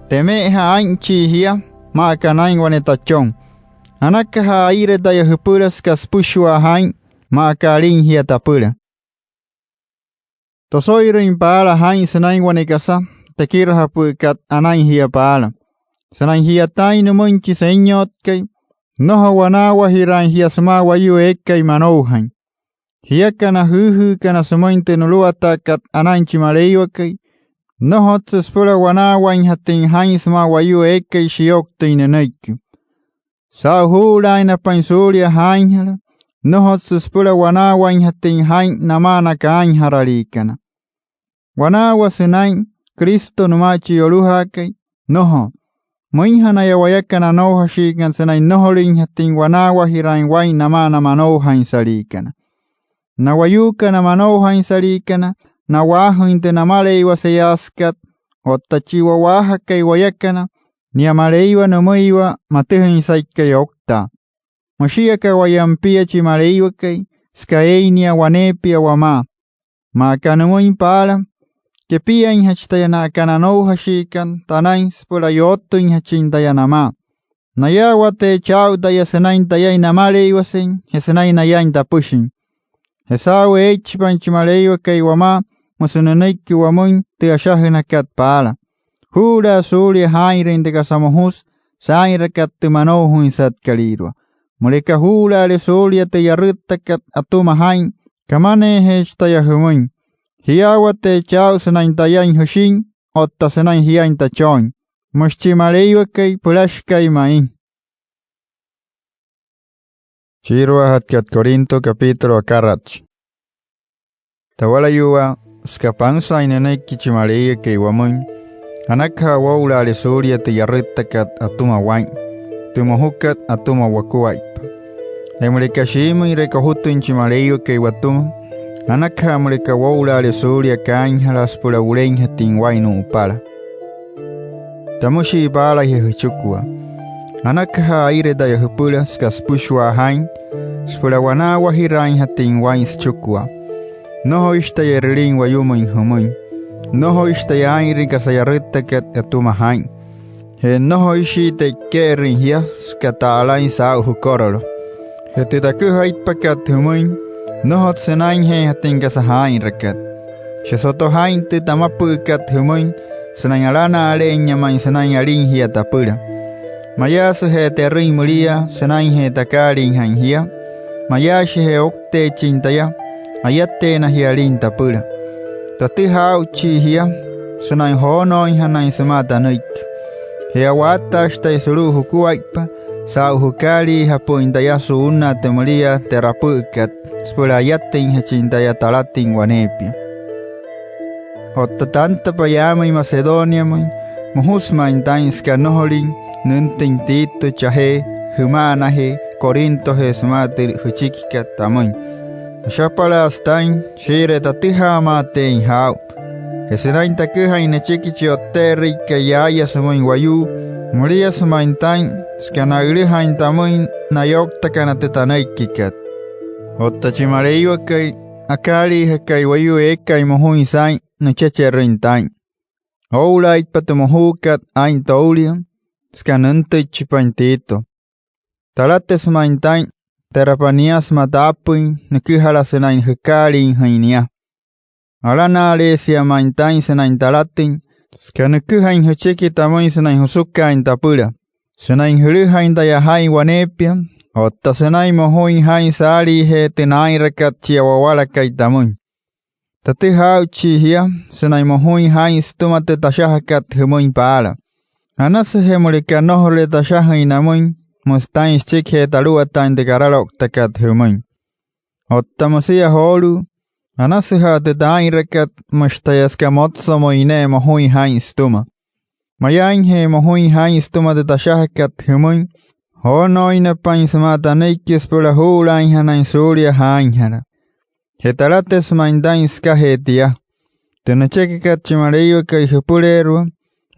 Teme'eja aa'inchii jia, maa aka naa'in wane tachon. Anakaja aire taya jüpüla süka süpüshua jaa'in, maa aka alin jia tapüla. Toso'irüin paala jaa'in sünain wane kasa tekirajapü'ükat anain jia paala. Sünain ji'yataain nümüin chi Senyotkai, nnojo wanaawajiraain jia sümaa wayuu eekai manoujain. Jiakana jüüjüükana sümüin tü nuluwataakat anain chi Maleiwakai, nnojotsü süpüla wanaawainjatüin jaa'in sümaa wayuu eekai shiyouktüin nünüiki. Saa'u juu'ulaainapain suulia jaainjala, nnojotsü süpüla wanaawainjatüin jaa'in namaa na kaainjaraliikana. ¿Wanaawasü naa'in Cristo nümaa chi Yolujaakai? Nnojo. Müinjanaya wayakana anoujashiikana sünain nnojolüinjatüin wanaawajiraain waa'in namaa na manoujainsaliikana. Na wayuukana manoujainsaliikana, na'waajüin tü namaleiwaseyaasükat, otta chi wa'waajakai wayakana, nia Maleiwa nümüiwa matüjainsaikai ouktaa. Müshii aka waya nipia chi Maleiwakai, süka eein nia waneepia wamaa. Maa aka nümüin paala, kepiainjachi taya na'aka na anoujashiikana tanain süpüla yootüinjachin taya namaa. Nayaawateechi aa'u taya sünain tayain namaleiwasein je sünain nayain tapüshin. Je saa'u eeichipain chi Maleiwakai wamaa, müsü nünüiki wamüin tü ashajünakat paala: Juu'ulaa suulia jaa'inrüin tü kasa mojusü saa'inrakat tü manoujainsatkalüirua. Müleka juu'ulaale suulia tü yarüttakat atüma jaa'in, kamaneejeechi taya jümüin. Jiyaawateechi aa'u sünain tayain jüshin otta sünain jiain tachooin. Müshi chi Maleiwakai, pülashikai ma'i. Süchiiruajatkat Corinto, capítulo akaratshi. Tawalayuwaa, süka pansaain nünüiki chi Maleiwakai wamüin, anakaja woo'ulaale suulia tü yarüttakat atüma waa'in, tü mojukat atüma wakuaippa. Je müleka shiimüinre kojutüin chi Maleiwakai watüma, anakaja müleka woo'ulaale suulia kaainjalaa süpüla wuleinjatüin waa'in nu'upala. Tamüshii paala jia jüchikua: Anakaja aire taya jüpüla süka süpüshua jaa'in, süpüla wanaawajiraainjatüin waa'in süchikua. Nnojoishi taya e'rülin wayumüin jümüin. Nnojoishi taya aa'inrüin kasa yarüttakat atüma jaa'in. Je nnojoishii te'ike'erüin jia süka ta'alain saa'u jükorolo. Je tü taküjaitpakat jümüin, nnojotsü sünainjeejatüin kasa jaa'inrakat. Shia soto jaa'in tü tamapü'ükat jümüin sünain alana'ale'einya ma'i sünain alin jia tapüla. Mayaasüje te'rüin müliaa sünainjee takaaliijain jia, mayaashije oukteechin taya, ayateena jia alin tapüla. Tatüjaa aa'uchii jia sünain joonooinjanain sümaa tanüiki. Je a'waataashi taya sulu'u jukuaippa saa'u jükaaliijapü'üin taya su'unnaa tü müliaa te'rapü'ükat süpüla ayatüinjachin taya talatüin waneepia. Otta tantapa yaamüin Macedoniamüin, mojusü ma'i taa'in süka nnojolin nüntüin Tito chajee jüma'anajee Corintojee sümaa tü jüchikikat tamüin. Ashapalaasü taa'in shii'iree tatüjaamaateein jaa'u. Je sünain taküjain nüchiki chi O'tte'erüikai yaaya sümüin wayuu, müliasü ma'i taa'in süka na'ülüjain tamüin nayouktakana tü tanüikikat. Otta chi Maleiwakai, akaaliijakai wayuu eekai mojuin saa'in, nüchecherüin taa'in. Oo'ulaaitpa tü mojuukat aa'in toulia, süka nüntüichipain Tito. Talatüsü ma'i taa'in te'rapa nia sümaa taapüin nüküjala sünain jükaaliijüin nia. Alana'aleesia ma'i taa'in sünain talatüin, süka nüküjain jüchiki tamüin sünain jüsükaain tapüla, sünain jülüjain taya jaa'in waneepia, otta sünain mojuin jaa'in saaliijee tü naa'inrakat chia wawalakai tamüin. Tatüjaa aa'uchii jia sünain mojuin jaa'in sütüma tü tashajakat jümüin paala. Anasüje müleka nnojorule tashajüin namüin, müsü taa'in süchikijee taluwataain tü karalouktakat jümüin. Otta müsia joolu'u, anasüja'a tü taa'inrakat, müshi taya süka motsomüin ne'e mojuin jaa'in sütüma. Mayaainje mojuin jaa'in sütüma tü tashajakat jümüin, joonooinapain sümaa tanüiki süpüla juu'ulaainjanain suulia jaainjala. Je talatüsü ma'i taa'in sükajee tia. Tü nüchekakat chi Maleiwakai jüpüleerua,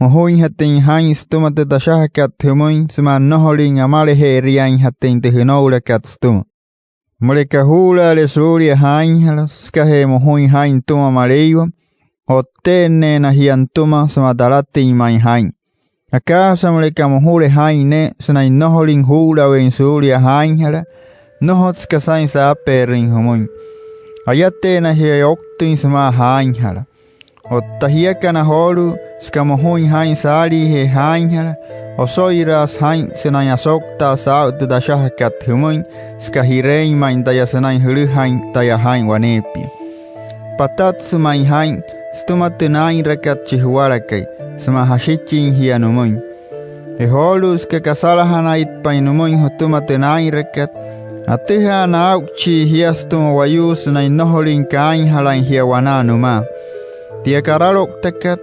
mojuinjatüin jaa'in sütüma tü tashajakat jümüin sümaa nnojolüin amalaje'eriainjatüin tü jünoulakat sütüma. Müleka juu'ulaale suulia jaainjala sükajee mojuin jaa'in nütüma Maleiwa, o'tte'enneena jia nütüma sümaa talatüin ma'i jaa'in. Akaajasa müleka mojule jaa'in ne'e sünain nnojolüin juu'ulaweein suulia jaainjala, nnojotsü kasain saapeerüin jümüin. Ayateena jia ouktüin sümaa jaainjala. Otta jiakana joolu'u, süka mojuin jaa'in saaliijee jaainjala, oso'iraasü jaa'in sünain asouktaa saa'u tü tashajakat jümüin, süka ji'reein ma'i taya sünain jülüjain taya jaa'in waneepia. Patatsü ma'i jaa'in sütüma tü naa'inrakat chi juwalakai sümaa jashichin jia nümüin. Je joolu'u, süka kasalajanaitpain nümüin jütüma tü naa'inrakat, atüjaana aa'uchii jia sütüma wayuu sünain nnojolüin kaainjalain jia wanaa nümaa. Tia karalouktakat,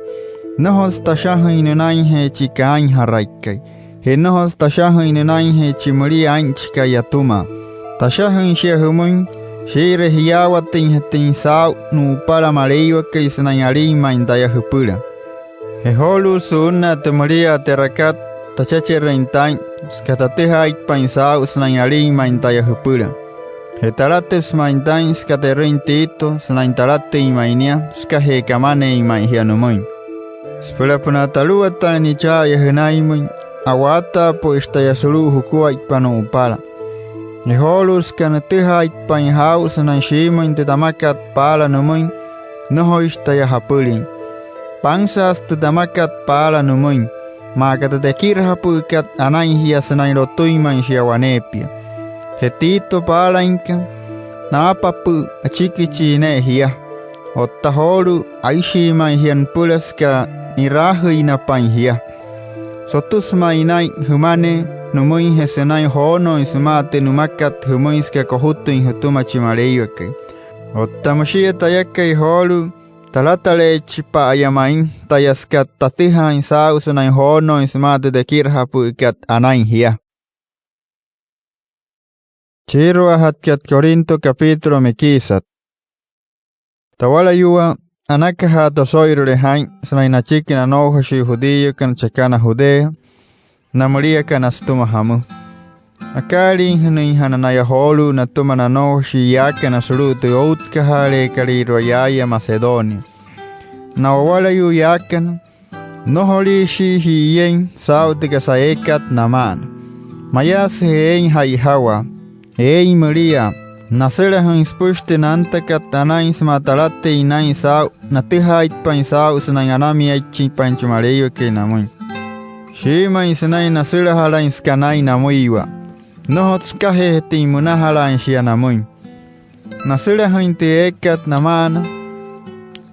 nnojotsü tashajüin nünainjee chi kaainjaraikai, je nnojotsü tashajüin nünainjee chi mülia aa'inchikai atüma. Tashajüin shia jümüin shii'iree jiyaawatüinjatüin saa'u nu'upala Maleiwakai sünain alin ma'i taya jüpüla. Je joolu'u, su'unnaa tü müliaa te'rakat, tachecherüin taa'in süka tatüjaaitpain saa'u sünain alin ma'i taya jüpüla. Je talatüsü ma'i taa'in süka te'rüin Tito sünain talatüin ma'i nia sükajee kamaneein ma'i jia nümüin. Süpülapünaa taluwataain nia cha'aya jünainmüin, a'waataapü'üshi taya sulu'u jukuaippa nu'upala. Je joolu'u, süka nütüjaaitpain jaa'u sünain shiimüin tü tamakat paala nümüin, nnojoishi taya japülin. Pansaasü tü tamakat paala nümüin, maa aka tü tekirajapü'ükat anain jia sünain lotüin ma'i shia waneepia. Je Tito paalainka, naapapü'ü achikichii ne'e jia. Otta joolu'u, aishii ma'i jia nüpüla süka ni'raajüinapain jia. Sotüsü ma'i naa'in jümanee nümüinjee sünain joonooin sümaa tü nümakat jümüin süka kojutüin jütüma chi Maleiwakai. Otta müshia tayakai joolu'u, talataleechipa'aya ma'i taya süka tatüjaain saa'u sünain joonooin sümaa tü tekirajapü'ükat anain jia. Süchiiruajatkat Corinto, capítulo mekiisat. Tawalayuwaa, anakaja toso'irüle jaa'in sünain nachiki na anoujashii judíokana chakana Judea, na müliakana sütüma jamü. Akaaliijünüinjana naya joolu'u natüma na anoujashii yaakana sulu'u tü outkajaaleekalüirua yaaya Macedonia. Na wawalayuu yaakana, nnojoliishii ji'iyein saa'u tü kasa eekat nama'ana. Mayaasüje eein ja'ijawaa, eein müliaa, nasülajüin süpüshi tü nantakat anain sümaa talatüin naa'in saa'u natüjaaitpain saa'u sünain anamiaichipain chi Maleiwakai namüin. Shiimüin sünain nasülajalain süka naa'in namüiwa. Nnojotsü sükajeejatüin münajalaain shia namüin. Nasülajüin tü eekat nama'ana,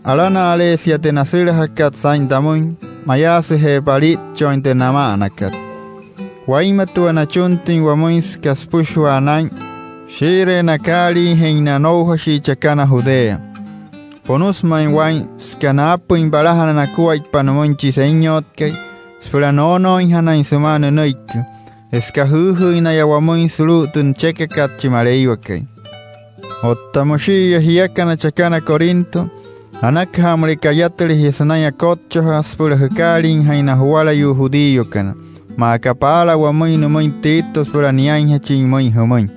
alana'aleesia tü nasülajakat saa'in tamüin, mayaasüje palitchooin tü nama'anakat. Wainmatua nachuntüin wamüin süka süpüshua naa'in shii'iree nakaaliijein na anoujashii chakana Judea. Ponüsü ma'i waa'in süka naapüin palajana nakuaippa nümüin chi Senyotkai süpüla noonooinjanain sümaa nünüiki, je süka jüüjüüin naya wamüin sulu'u tü nüchekakat chi Maleiwakai. Otta müshi'iya jiakana chakana Corinto, anakaja müleka ayatüle jia sünain akotchajaa süpüla jükaaliijain na juwalayuu judíokana, maa aka paala wamüin nümüin Tito süpüla niainjachin müin jümüin.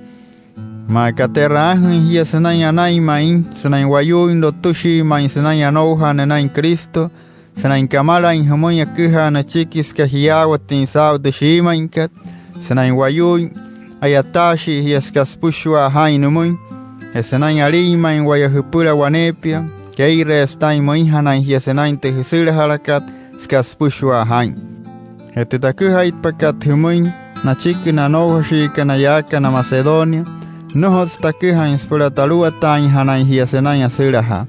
Maa aka te'raajüin jia sünain anain ma'i sünain wayuuin lotüshii ma'i sünain anoujaa nünain Cristo, sünain kamalain jümüin aküjaa nüchiki süka jiyaawatüin saa'u tü shiimüinkat, sünain wayuuin a'yataashii jia süka süpüshua jaa'in nümüin, je sünain alin ma'i waya jüpüla waneepia, kee'ireesü taa'in müinjanain jia sünain tü jüsülajalakat süka süpüshua jaa'in. Je tü taküjaitpakat jümüin nachiki na anoujashiikana yaakana Macedonia, nnojotsü taküjain süpüla taluwataainjanain jia sünain asülajaa.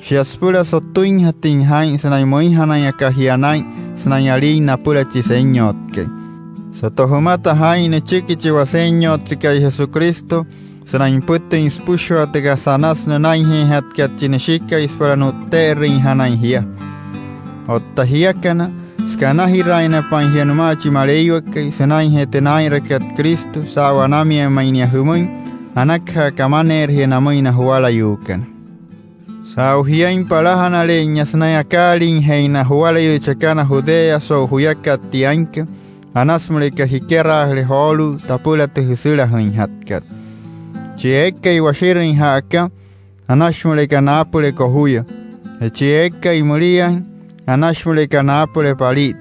Shia süpüla sotüinjatüin jaa'in sünain müinjanain aka jia naa'in sünain alin napüla chi Senyotkai. Soto jümata jaa'in nüchiki chi Wasenyotsekai Jesucristo sünain nüpütüin süpüshua tü kasa anasü nünainjeejatkat chi Nüshikai süpüla nu'tte'erüinjanain jia. Otta jiakana, süka anajiraainapain jia nümaa chi Maleiwakai sünainjee tü naa'inrakat Cristo saa'u anamiain ma'i nia jümüin, anakaja kamaneere jia namüin na juwalayuukana. Saa'u jiain palajanale'einya sünain akaaliijeein na juwalayuu chakana Judea so'u juyakat tiainka, anasü müleka jikeraajüle joolu'u tapüla tü jüsülajüinjatkat. Chi eekai washirüin ja'aka, anashi müleka naapüle kojuya. Je chi eekai müliain, anashi müleka naapüle palit.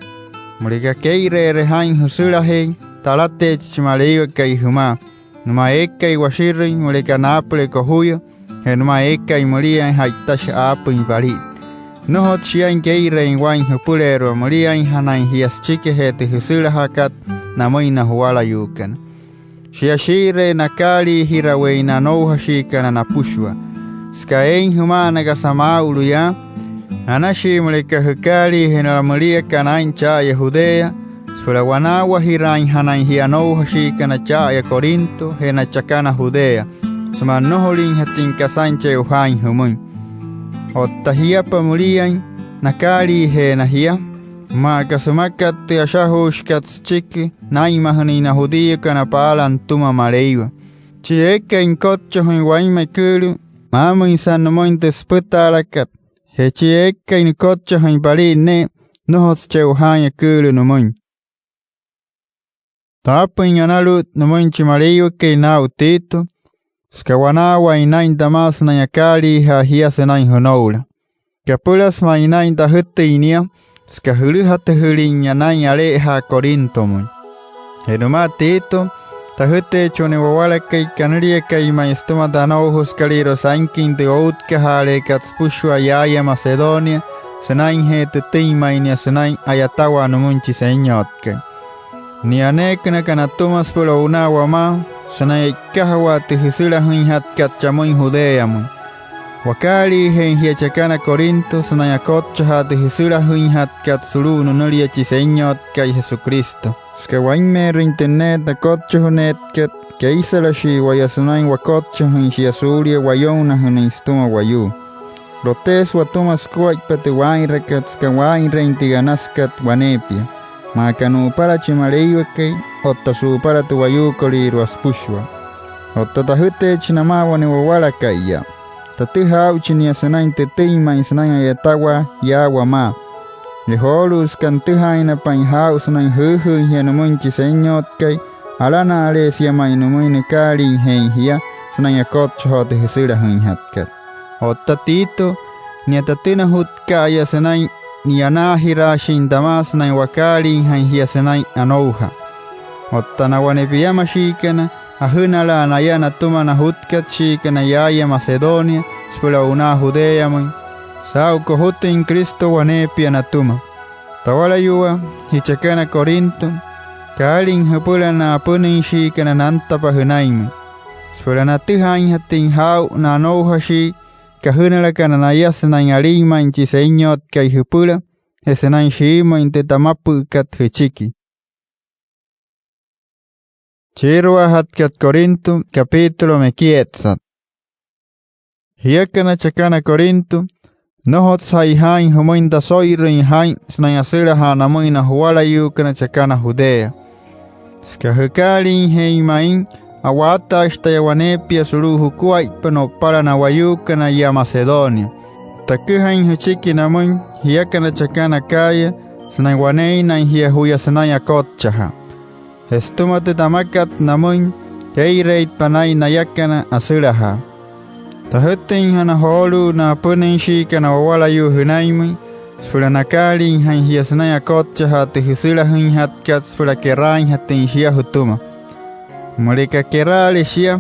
Müleka kee'ireere jaa'in jüsülajeein, talateechi chi Maleiwakai jümaa. Nümaa eekai washirüin, müleka naapüle kojuya, je nümaa eekai müliain, ja'itashi aapüin palit. Nnojotsü shiain kee'ireein waa'in jüpüleerua müliainjanain jia süchikijee tü jüsülajakat namüin na juwalayuukana. Shia shii'iree nakaaliijiraweein na anoujashiikana napüshua. Süka eein jüma'ana kasa maa'ulu yaa, anashii müleka jükaaliijünala müliakana aa'in cha'aya Judea, süpüla wanaawajiraainjanain jia anoujashiikana cha'aya Corinto je na chakana Judea, sümaa nnojolinjatüin kasain che'ojaain jümüin. Otta jiapa müliain, nakaaliijeena jia, maa aka sümakat tü ashajuushikat süchiki naa'inmajünüin na judíokana paala nütüma Maleiwa. Chi eekai nükotchajüin wainma eküülü, maamüinsa nümüin tü süpütaalakat. Je chi eekai nükotchajüin palit ne'e, nnojotsü che'ojaain eküülü nümüin. Taapüin analu'ut nümüin chi Maleiwakai naa'u Tito, süka wanaawaain naa'in tamaa sünain akaaliijaa jia sünain jünoula. Kapülasü ma'i naa'in tajütüin nia, süka jülüjatüjüli'inya naa'in ale'ejaa Corintomüin. Je nümaa Tito, tajüteechi wane wawalakai kanüliakai ma'i sütüma tü anoujasükalüirua sainküin tü outkajaaleekat süpüshua yaaya Macedonia, sünainjee tütüin ma'i nia sünain a'yatawaa nümüin chi Senyotkai. Nia aneekünaka natüma süpüla o'unaa wamaa sünain e'ikajawaa tü jüsülajüinjatkat chamüin Judeamüin. Wakaaliijeein jia chakana Corinto sünain akotchajaa tü jüsülajüinjatkat sulu'u nünülia chi Senyotkai Jesucristo. Süka wainmeerüin tü ne'e takotchajüneetkat, keisalashii waya sünain wakotchajüin shia suulia wayounajünüin sütüma wayuu. Loteesü watüma sukuaippa tü waa'inrakat süka waa'inreein tü anasükat waneepia, maa aka nu'upala chi Maleiwakai otta su'upala tü wayuukolüirua süpüshua. Otta tajüteechi namaa wane wawalaka'iya. Tatüjaa aa'uchi nia sünain tütüin ma'i sünain a'yatawaa yaa wamaa. Je joolu'u, süka nütüjaainapain jaa'u sünain jüüjüüin jia nümüin chi Senyotkai, alana'aleesia ma'i nümüin nükaaliijeein jia sünain akotchajaa tü jüsülajüinjatkat. Otta Tito, nia tatünajutka'aya sünain ni'yanaajiraashin tamaa sünain wakaaliijain jia sünain anoujaa. Otta na wane piamashiikana, ajünalaa naya natüma na jutkatshiikana yaaya Macedonia süpüla o'unaa Judeamüin, saa'u kojutüin Cristo waneepia natüma. Tawalayuwaa, jichakana Corinto, kaalin jüpüla na apünüinshiikana nantapa jünainmüin, süpüla natüjaainjatüin jaa'u na anoujashii kajünalakana naya sünain alin ma'i chi Senyotkai jüpüla je sünain shiimüin tü tamapü'ükat jüchiki. Chiiruajatkat Corinto, capítulo mekietsat. Jiakana chakana Corinto, nnojotsü ja'ijaain jümüin taso'irüin jaa'in sünain asülajaa namüin na juwalayuukana chakana Judea. Süka jükaaliijeein ma'i, a'waataashi taya waneepia sulu'u jukuaippa no'upala na wayuukana yaa Macedonia. Taküjain jüchiki namüin jiakana chakana Acaya sünain waneeinain jia juya sünain akotchajaa. Je sütüma tü tamakat namüin, kee'ireeitpa naa'in nayakana asülajaa. Tajütüinjana joolu'u na apünüinshiikana wawalayuu jünainmüin süpüla nakaaliijain jia sünain akotchajaa tü jüsülajüinjatkat süpüla keraainjatüin shia jütüma. Müleka keraale shia,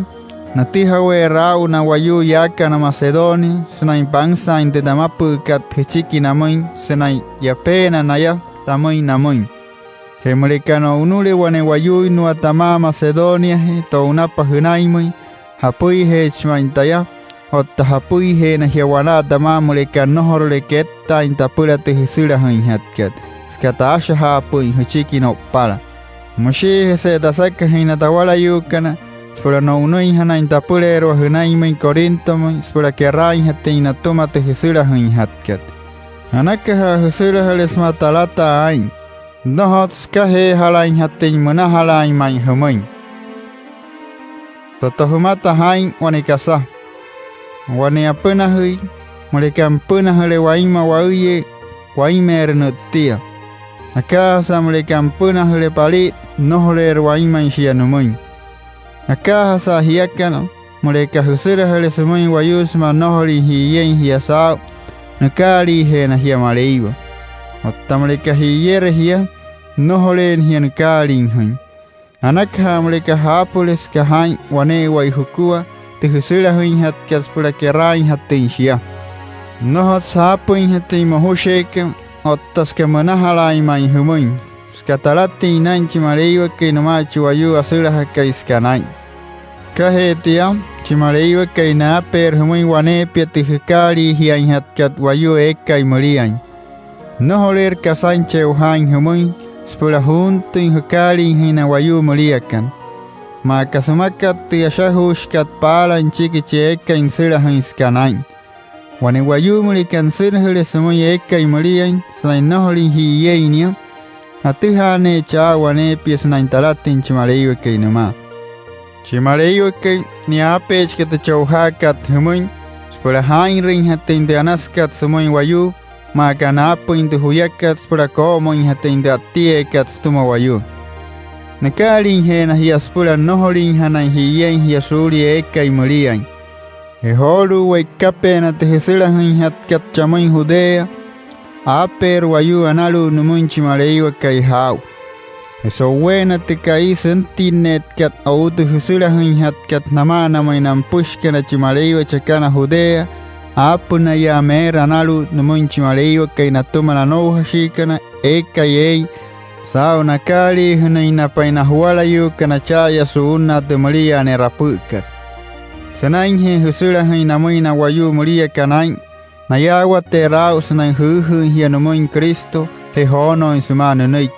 natüjaweerü aa'u na wayuu yaakana Macedonia sünain pansaain tü tamapü'ükat jüchiki namüin sünain yapeena naya tamüin namüin. Je müleka no'unüle wane wayuuinnua tamaa Macedoniajee to'unapa jünainmüin, japüijeechi ma'i taya otta japüijeena jia wanaa tamaa müleka nnojorule kettaain tapüla tü jüsülajüinjatkat, süka taashajaapü'üin jüchiki no'upala. Müshiijese tasakajüin na tawalayuukana süpüla no'unüinjanain tapüleerua jünainmüin Corintomüin süpüla keraainjatüin natüma tü jüsülajüinjatkat. Anakaja jüsülajüle sümaa talataa aa'in. Nnojotsü sükajeejalainjatüin münajalaain ma'i jümüin. Soto jümata jaa'in wane kasa: Wane apünajüi, müleka nüpünajüle wainma waüyee, wainmeerü nü'ttia. Akaajasa müleka nüpünajüle pali'it, nnojoleerü wainmain shia nümüin. Akaajasa jiakana, müleka jüsülajüle sümüin wayuu sümaa nnojolin ji'iyein jia saa'u, nükaaliijeena jia Maleiwa. Otta müleka ji'iyere jia, nnojoleena jia nükaaliijain. Anakaja müleka jaapüle süka jaa'in wane'ewai jukua tü jüsülajüinjatkat süpüla keraainjatüin shia. Nnojotsü jaapüinjatüin mojusheeka otta süka münajalaain ma'i jümüin, süka talatüin naa'in chi Maleiwakai nümaa chi wayuu asülajakai süka naa'in. Sükajee tia, chi Maleiwakai, naapeerü jümüin waneepia tü jükaaliijiainjatkat wayuu eekai müliain. Nnojoleerü kasain che'ojaain jümüin süpüla juuntüin jükaaliijain na wayuu müliakana. Maa aka sümakat tü ashajuushikat paala nüchiki chi eekai nüsülajüin süka naa'in. Wane wayuu müleka nüsülajüle sümüin eekai müliain sünain nnojolin ji'iyein nia, atüjaaneechi aa'u waneepia sünain talatüin chi Maleiwakai nümaa. Chi Maleiwakai, nia aapeechika tü che'ojaakat jümüin süpüla jaa'inrüinjatüin tü anasükat sümüin wayuu, maa aka naapüin tü juyakat süpüla koo'omüinjatüin tü a'ttieekat sütüma wayuu. Nükaaliijeena jia süpüla nnojoliinjanain ji'iyein jia suulia eekai müliain. Je joolu'u, we'ikapeena tü jüsülajüinjatkat chamüin Judea, aapeerü wayuu analu'ut nümüin chi Maleiwakai jaa'u. Je so'uweena tü ka'i süntinneetkat o'u tü jüsülajüinjatkat nama'anamüin na nüpüshikana chi Maleiwa chakana Judea, aapünayaa meerü analu'ut nümüin chi Maleiwakai natüma na anoujashiikana eekai eein, saa'u nakaaliijünüinapain na juwalayuukana cha'aya su'unnaa tü müliaa ne'rapü'ükat. Sünainjee jüsülajüin namüin na wayuu müliakana aa'in, nayaawateerü aa'u sünain jüüjüüin jia nümüin Cristo je joonooin sümaa nünüiki.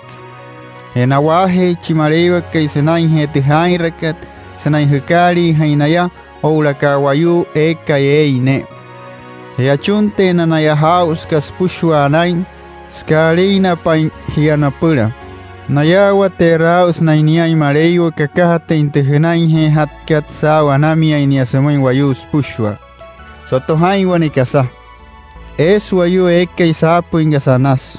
Je na'waajee chi Maleiwakai sünainjee tü jaa'inrakat sünain jükaaliijain naya oo'ulaka wayuu eekai eein ne'e. Je achunteena naya jaa'u süka süpüshua anain, süka aliinapain jia napüla. Nayaawateerü aa'u sünain niain Maleiwa kakajatüin tü jünainjeejatkat saa'u anamiain nia sümüin wayuu süpüshua. Soto jaa'in wane kasa: Eesü wayuu eekai saapüin kasa anasü.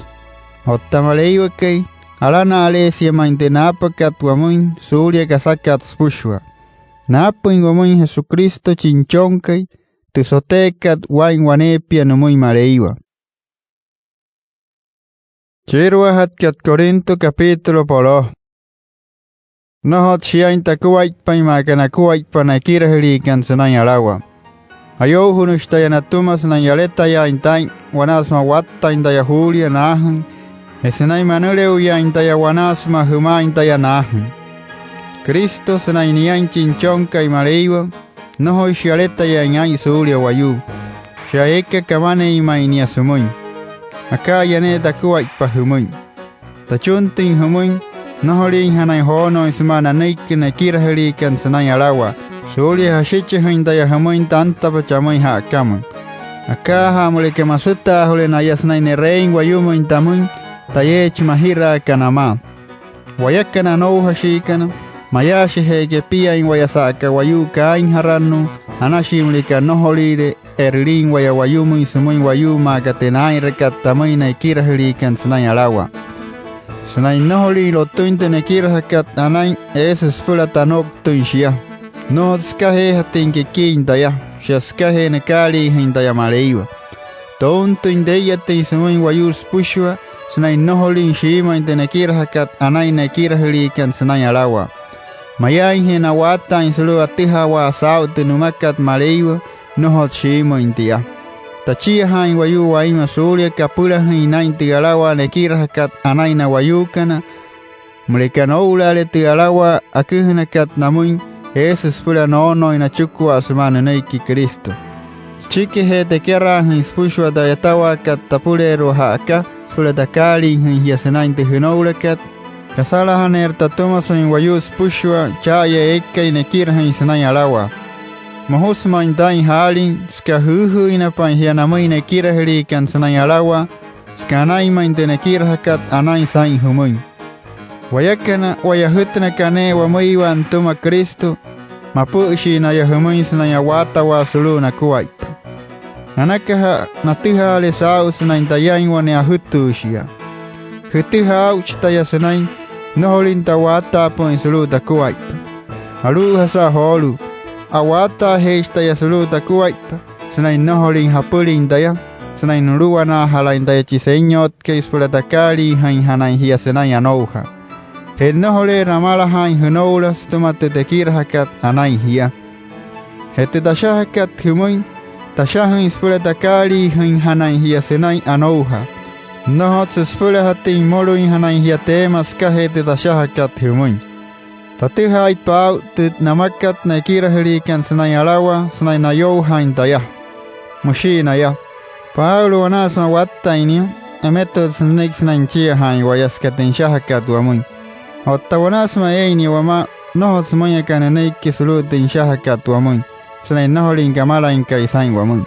Otta Maleiwakai, alana'aleesia ma'i tü naapakat wamüin suulia kasakat süpüshua. Naapüin wamüin Jesucristo chi Nüchonkai, tü soteekat waa'in waneepia nümüin Maleiwa. Süchiiruajatkat Corinto, capítulo po'loo. Nnojotsü shiain takuaippain maa aka nakuaippa na ekirajüliikana sünain alawaa. Ayoujünüshi taya natüma sünain yaletayaain taa'in wanaa sümaa wattain taya juulia naajüin, je sünain manüle'uyaain taya wanaa sümaa jümaain taya naajüin. Cristo, sünain niain chi Nüchonkai Maleiwa, nnojoishi yaletayaain aa'in suulia wayuu. Shia eeka kamaneein ma'i nia sümüin. Aka'aya ne'e takuaippa jümüin. Tachuntüin jümüin, nnojoliinjanain joonooin sümaa nanüiki na ekirajüliikana sünain alawaa, suulia jashichijüin taya jümüin tantapa chamüin ja'akamüin. Akaajaa müleka masütaajule naya sünain ne'reein wayumüin tamüin, tayeechi majiraaka namaa. Wayakana anoujashiikana, mayaashije kepiain waya sa'aka wayuu kaainjarannuu, anashii müleka nnojoliire e'rülin waya wayumüin sümüin wayuu maa aka tü naa'inrakat tamüin na ekirajüliikana sünain alawaa. Sünain nnojolin lotüin tü nekirajakat anain, eesü süpüla tano'uptüin shia. Nnojotsü sükajeejatüin kekiin taya, shia sükajee nükaaliijain taya Maleiwa. Tountüin tee'iyatüin sümüin wayuu süpüshua sünain nnojolin shiimüin tü nekirajakat anain na ekirajüliikana sünain alawaa. Mayaainje na'waataain sulu'u atüjawaa saa'u tü nümakat Maleiwa, nnojotsü shiimüin tia. Tachiajaain wayuu wainma suulia kapülajüin naa'in tü alawaa nekirajakat anain na wayuukana. Müleka noo'ulaale tü alawaa aküjünakat namüin, eesü süpüla noonooin nachikua sümaa nünüiki Cristo. Süchikijee tekeraajüin süpüshua tü a'yatawaakat tapüleerua ja'aka süpüla takaaliijüin jia sünain tü jünoulakat, kasalajaneerü tatüma sünain wayuu süpüshua cha'aya eekai nekirajüin sünain alawaa. Mojusü ma'i taa'in jaalin süka jüüjüüinapain jia namüin na ekirajüliikana sünain alawaa, süka anain ma'i tü nekirajakat anain saa'in jümüin. Wayakana, waya ajütünaka ne'e wamüiwa nütüma Cristo, mapü'üshii naya jümüin sünain a'waatawaa sulu'u nakuaippa. Anakaja natüjaale saa'u sünain tayain wane ajütüüshia. Jütüjaa aa'uchi taya sünain nnojolüin ta'waataapü'üin sulu'u takuaippa. Alu'ujasa joolu'u, a'waataajeechi taya sulu'u takuaippa sünain nnojolüin japülüin taya, sünain nuluwanaajalain taya chi Senyotkai süpüla takaaliijainjanain jia sünain anoujaa. Je nnojoleerü amalajaain jünoula sütüma tü tekirajakat anain jia. Je tü tashajakat jümüin, tashajüin süpüla takaaliijüinjanain jia sünain anoujaa. Nnojotsü süpülajatüin mmolüinjanain jia teema sükajee tü tashajakat jümüin. Tatüjaaitpa aa'u tü namakat na ekirajüliikana sünain alawaa sünain nayoujaain taya. Müshii naya: Pablo, wanaa sümaa wattain nia, emetutsü nünüiki sünain nüchiajaain waya süka tü nüshajakat wamüin. Otta wanaa sümaa eein nia wamaa, nnojotsü müin aka nünüiki sulu'u tü nüshajakat wamüin sünain nnojolüin kamalainkai saa'in wamüin.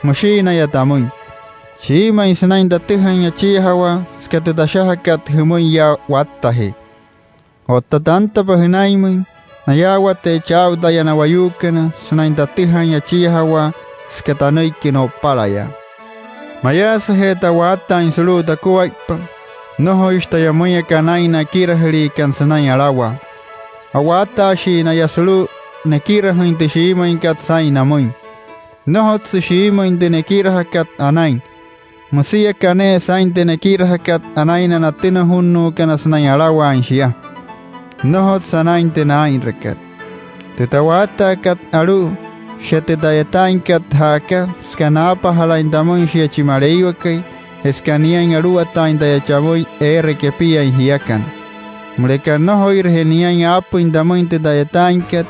Müshii naya tamüin: Shiimüin sünain tatüjain achiajawaa süka tü tashajakat jümüin yaa wattajee. Otta tantapa jünainmüin, nayaawateechi aa'u taya na wayuukana sünain tatüjain achiajawaa süka tanüiki no'upalayaa. Mayaasüje ta'waataain sulu'u takuaippa, nnojoishi taya müin aka naa'in na ekirajüliikana sünain alawaa. A'waataashii naya sulu'u nekirajüin tü shiimüinkat saa'in namüin. Nnojotsü shiimüin tü nekirajakat anain. Müsia aka ne'e saa'in tü nekirajakat anain na natünajunnuukana sünain alawaain shia. Nnojotsü anain tü naa'inrakat. Tü ta'waataakat alu'u, shia tü ta'yataainkat ja'aka, süka naapajalain tamüin shia chi Maleiwakai, je süka niain aluwataain taya chamüin eere kepiain jiakana. Müleka nnojoireje niain aapüin tamüin tü ta'yataainkat,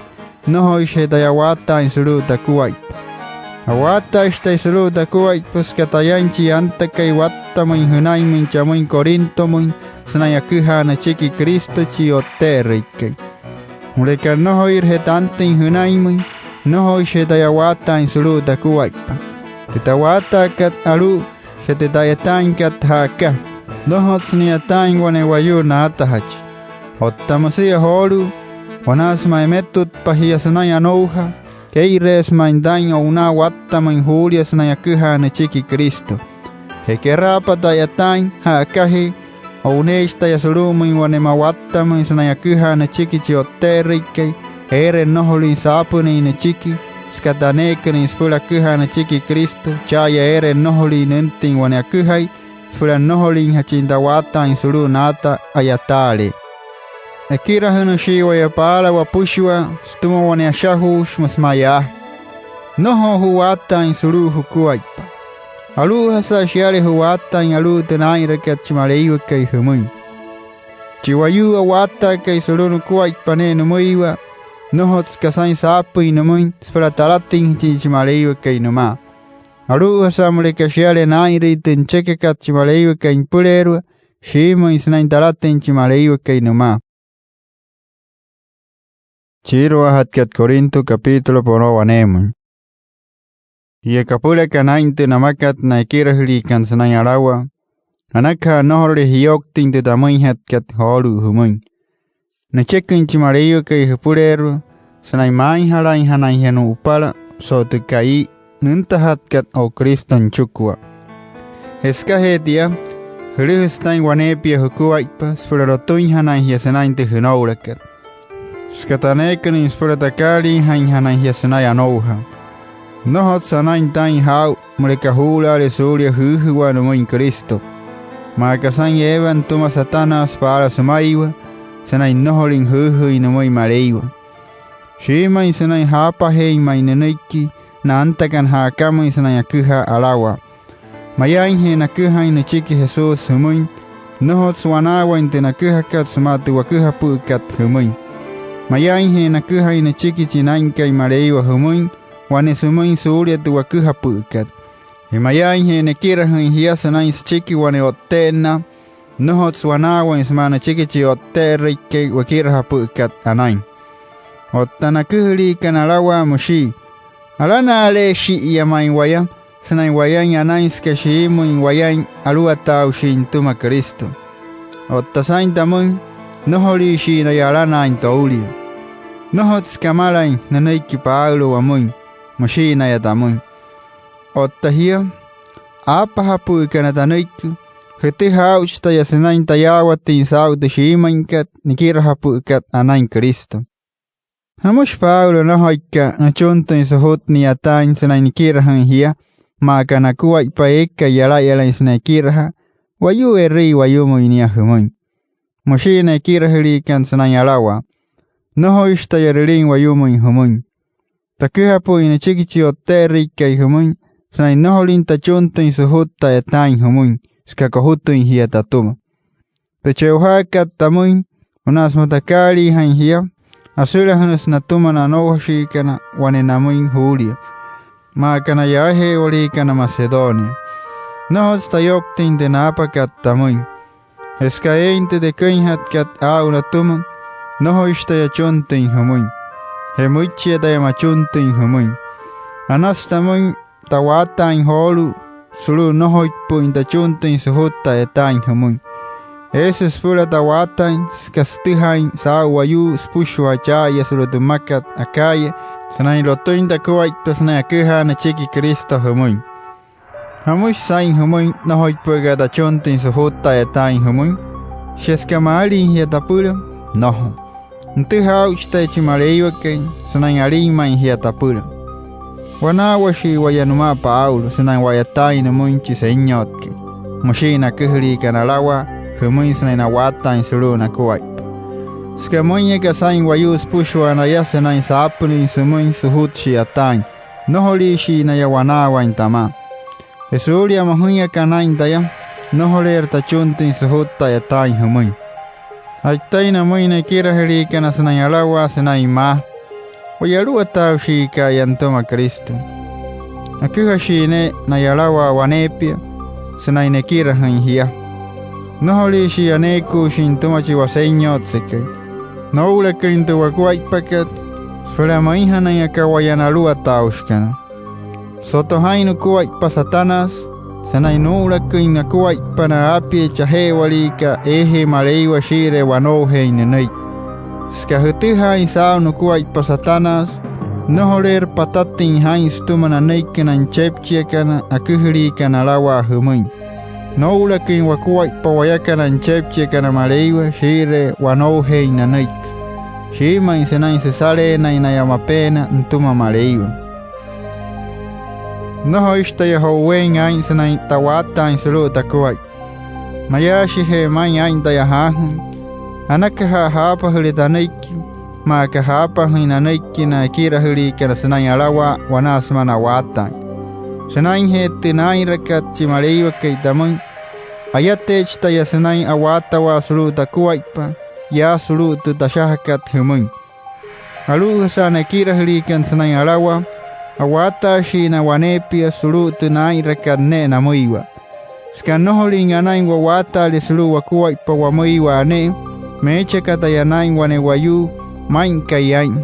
nnojoishije taya a'waataain sulu'u takuaippa. A'waataashi taya sulu'u takuaippa süka tayain chi antakai wattamüin jünainmüin chamüin Corintomüin sünain aküjaa nüchiki Cristo chi O'tte'erüikai. Müleka nnojoireje tantüin jünainmüin, nnojoishije taya a'waataain sulu'u takuaippa. Tü ta'waataakat alu'u, shia tü ta'yataainkat ja'aka, nnojotsü ni'yataain wane wayuu naatajachi. Otta müsia joolu'u, wanaa sümaa emetutpa jia sünain anoujaa, kee'ireesü ma'i taa'in o'unaa wattamüin juulia sünain aküjaa nüchiki Cristo. Je keraapa ta'yataain ja'akajee, o'uneechi taya sulu'umüin wane ma'wattamüin sünain aküjaa nüchiki chi O'tte'erüikai, eere nnojolüin saapünüin nüchiki, süka taneekünüin süpüla aküjaa nüchiki Cristo cha'aya eere nnojolüin nüntüin wane aküjai, süpüla nnojolinjachin ta'waataain sulu'u naata a'yataalee. Ekirajünüshii waya paala wapüshua sütüma wane ashajuushi, müsü mayaa: Nnojo ju'waataain sulu'u jukuaippa. Alu'ujasa shiale ju'waataain alu'u tü naa'inrakat chi Maleiwakai jümüin. Chi wayuu a'waataakai sulu'u nukuaippa ne'e nümüiwa, nnojotsü kasain saapüin nümüin süpüla talatüinjachin chi Maleiwakai nümaa. Alu'ujasa müleka shiale naa'inrüin tü nüchekakat chi Maleiwakai nüpüleerua, shiimüin sünain talatüin chi Maleiwakai nümaa. Chiiruajatkat Corinto, capítulo po'loo waneemüin. Jia kapülakana aa'in tü namakat na ekirajüliikana sünain alawaa, anakaja nnojorule jiyouktüin tü tamüinjatkat joolu'u jümüin. Nücheküin chi Maleiwakai jüpüleerua sünain maainjalainjanain jia nu'upala so'u tü ka'i nüntajatkat o'u Cristo nüchikua. Je sükajee tia, jülüjüsü taa'in waneepia jukuaippa süpüla lotüinjanain jia sünain tü jünoulakat, süka taneekünüin süpüla takaaliijainjanain jia sünain anoujaa. Nnojotsü anain taa'in jaa'u müleka juu'ulaale suulia jüüjüwaa nümüin Cristo, maa aka saa'in Eva nütüma Satanás paala sümaiwa sünain nnojolüin jüüjüüin nümüin Maleiwa. Shiimüin sünain jaapajeein ma'i nünüiki na antakana ja'akamüin sünain aküjaa alawaa. Mayaainje naküjain nüchiki Jesús jümüin, nnojotsü wanaawain tü naküjakat sümaa tü waküjapü'ükat jümüin. Mayaainje naküjain nüchiki chi Naa'inkai Maleiwa jümüin, wane sümüin suulia tü waküjapü'ükat. Je mayaainje nekirajüin jia sünain süchiki wane o'tte'ennaa, nnojotsü wanaawain sümaa nüchiki chi O'tte'erüikai wekirajapü'ükat anain. Otta na aküjüliikana alawaa, müshii: Alana'aleeshi'iya ma'i waya sünain wayain anain süka shiimüin wayain aluwataaushin nütüma Cristo. Otta saa'in tamüin, nnojoliishii naya alanaain toulia. Nnojotsü kamalain nünüiki Pablo wamüin, müshii naya tamüin. Otta jia, aapajapü'ükana tanüiki, jütüjaa aa'uchi taya sünain tayaawatüin saa'u tü shiimüinkat nikirajapü'ükat anain Cristo. ¿Jamüshi Pablo nnojoika nüchuntüin sujut ni'yataain sünain nikirajüin jia, maa aka nakuaippa eekai yalayalain sünain ekirajaa? Wayuu e'rüi wayumüin nia jümüin. Müshii na ekirajüliikana sünain alawaa: Nnojoishi taya e'rülin wayumüin jümüin. Taküjapü'üin nüchiki chi O'tte'erüikai jümüin sünain nnojolüin tachuntüin sujut ta'yataain jümüin, süka kojutüin jia tatüma. Tü che'ojaakat tamüin, wanaa sümaa takaaliijain jia, asülajünüsü natüma na anoujashiikana wane namüin juulia, maa aka na yaaje'ewaliikana Macedonia. Nnojotsü tayouktüin tü naapakat tamüin. Je süka eein tü teküinjatkat aa'u natüma, nnojoishi taya achuntüin jümüin. Je müichia taya machuntüin jümüin. Anasü tamüin ta'waataain joolu'u sulu'u nnojoipü'üin tachuntüin sujut ta'yataain jümüin. Eesü süpüla ta'waataain süka sütüjaain saa'u wayuu süpüshua cha'aya sulu'u tü mmakat Acaya sünain lotüin takuaippa sünain aküjaa nüchiki Cristo jümüin. ¿Jamüshi saa'in jümüin nnojoipü'ükat achuntüin sujut ta'yataain jümüin? ¿Shia süka maalin jia tapüla? Nnojo. Nütüjaa aa'uchi taya chi Maleiwakai sünain alin ma'i jia tapüla. Wanaawashii waya nümaa Pablo sünain wa'yataain nümüin chi Senyotkai, müshii na aküjüliikana alawaa jümüin sünain na'waataain sulu'u nakuaippa. Süka müin aka saa'in wayuu süpüshua naya sünain saapünüin sümüin sujut shi'yataain, nnojoliishii naya wanaawain tamaa. Je suulia mojüin aka naa'in taya, nnojoleerü tachuntüin sujut ta'yataain jümüin. Ja'itaina müin na ekirajüliikana sünain alawaa sünain maa: Waya aluwataaushii ka'aya nütüma Cristo. Aküjashii ne'e naya alawaa waneepia sünain nekirajüin jia. Nnojoliishii aneekuushin nütüma chi Wasenyotsekai. Noo'ulaküin tü wakuaippakat süpüla müinjanain aka waya na aluwataaushikana. Soto jaa'in nukuaippa Satanás sünain nuu'ulaküin nakuaippa na aapiee chaje'ewaliika eejee Maleiwa shii'iree wanoujeein nünüiki. Süka jütüjaain saa'u nukuaippa Satanás, nnojoleerü patatüin jaa'in sütüma nanüiki na nüchepchiakana aküjüliikana alawaa jümüin. Noo'ulaküin wakuaippa wayakana nüchepchiakana Maleiwa shii'iree wanoujeein nanüiki. Shiimüin sünain süsaleenain naya mapeena nütüma Maleiwa. Nnojoishi taya jo'uweein aa'in sünain ta'waataain sulu'u takuaippa. Mayaashije ma'i aa'in taya jaajüin, anakaja jaapajüle tanüiki, maa aka jaapajüin nanüiki na ekirajüliikana sünain alawaa wanaa sümaa na'waataain. Sünainjee tü naa'inrakat chi Maleiwakai tamüin, ayateechi taya sünain a'waatawaa sulu'u takuaippa yaa sulu'u tü tashajakat jümüin. Alu'ujasa na ekirajüliikana sünain alawaa, a'waataashii na waneepia sulu'u tü naa'inrakat ne'e namüiwa. Süka nnojolüin anain wa'waataale sulu'u wakuaippa wamüiwa ne'e, meechi aka taya naa'in wane wayuu maa'inkai aa'in.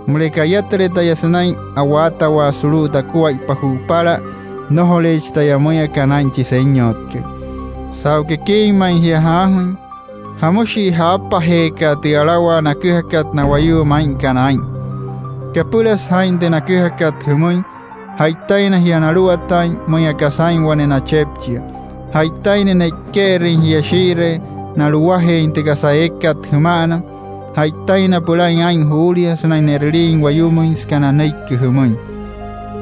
Müleka ayatüle taya sünain a'waatawaa sulu'u takuaippa ju'upala, nnojoleechi taya müin aka naa'in chi Senyotkai. Saa'u kekiin ma'i jia jaajüin, ¿jamüshii jaapajeeka'a tü alawaa naküjakat na wayuu maa'inkana aa'in? Kapülasü jaa'in tü naküjakat jümüin, ja'itaina jia naluwataain müin aka saa'in wane nachepchia. Ja'itaina ne'ike'erüin jia shii'iree na'luwajeein tü kasa eekat jüma'ana. Ja'itaina pülain aa'in juulia sünain ne'rüliin wayumüin süka nanüiki jümüin.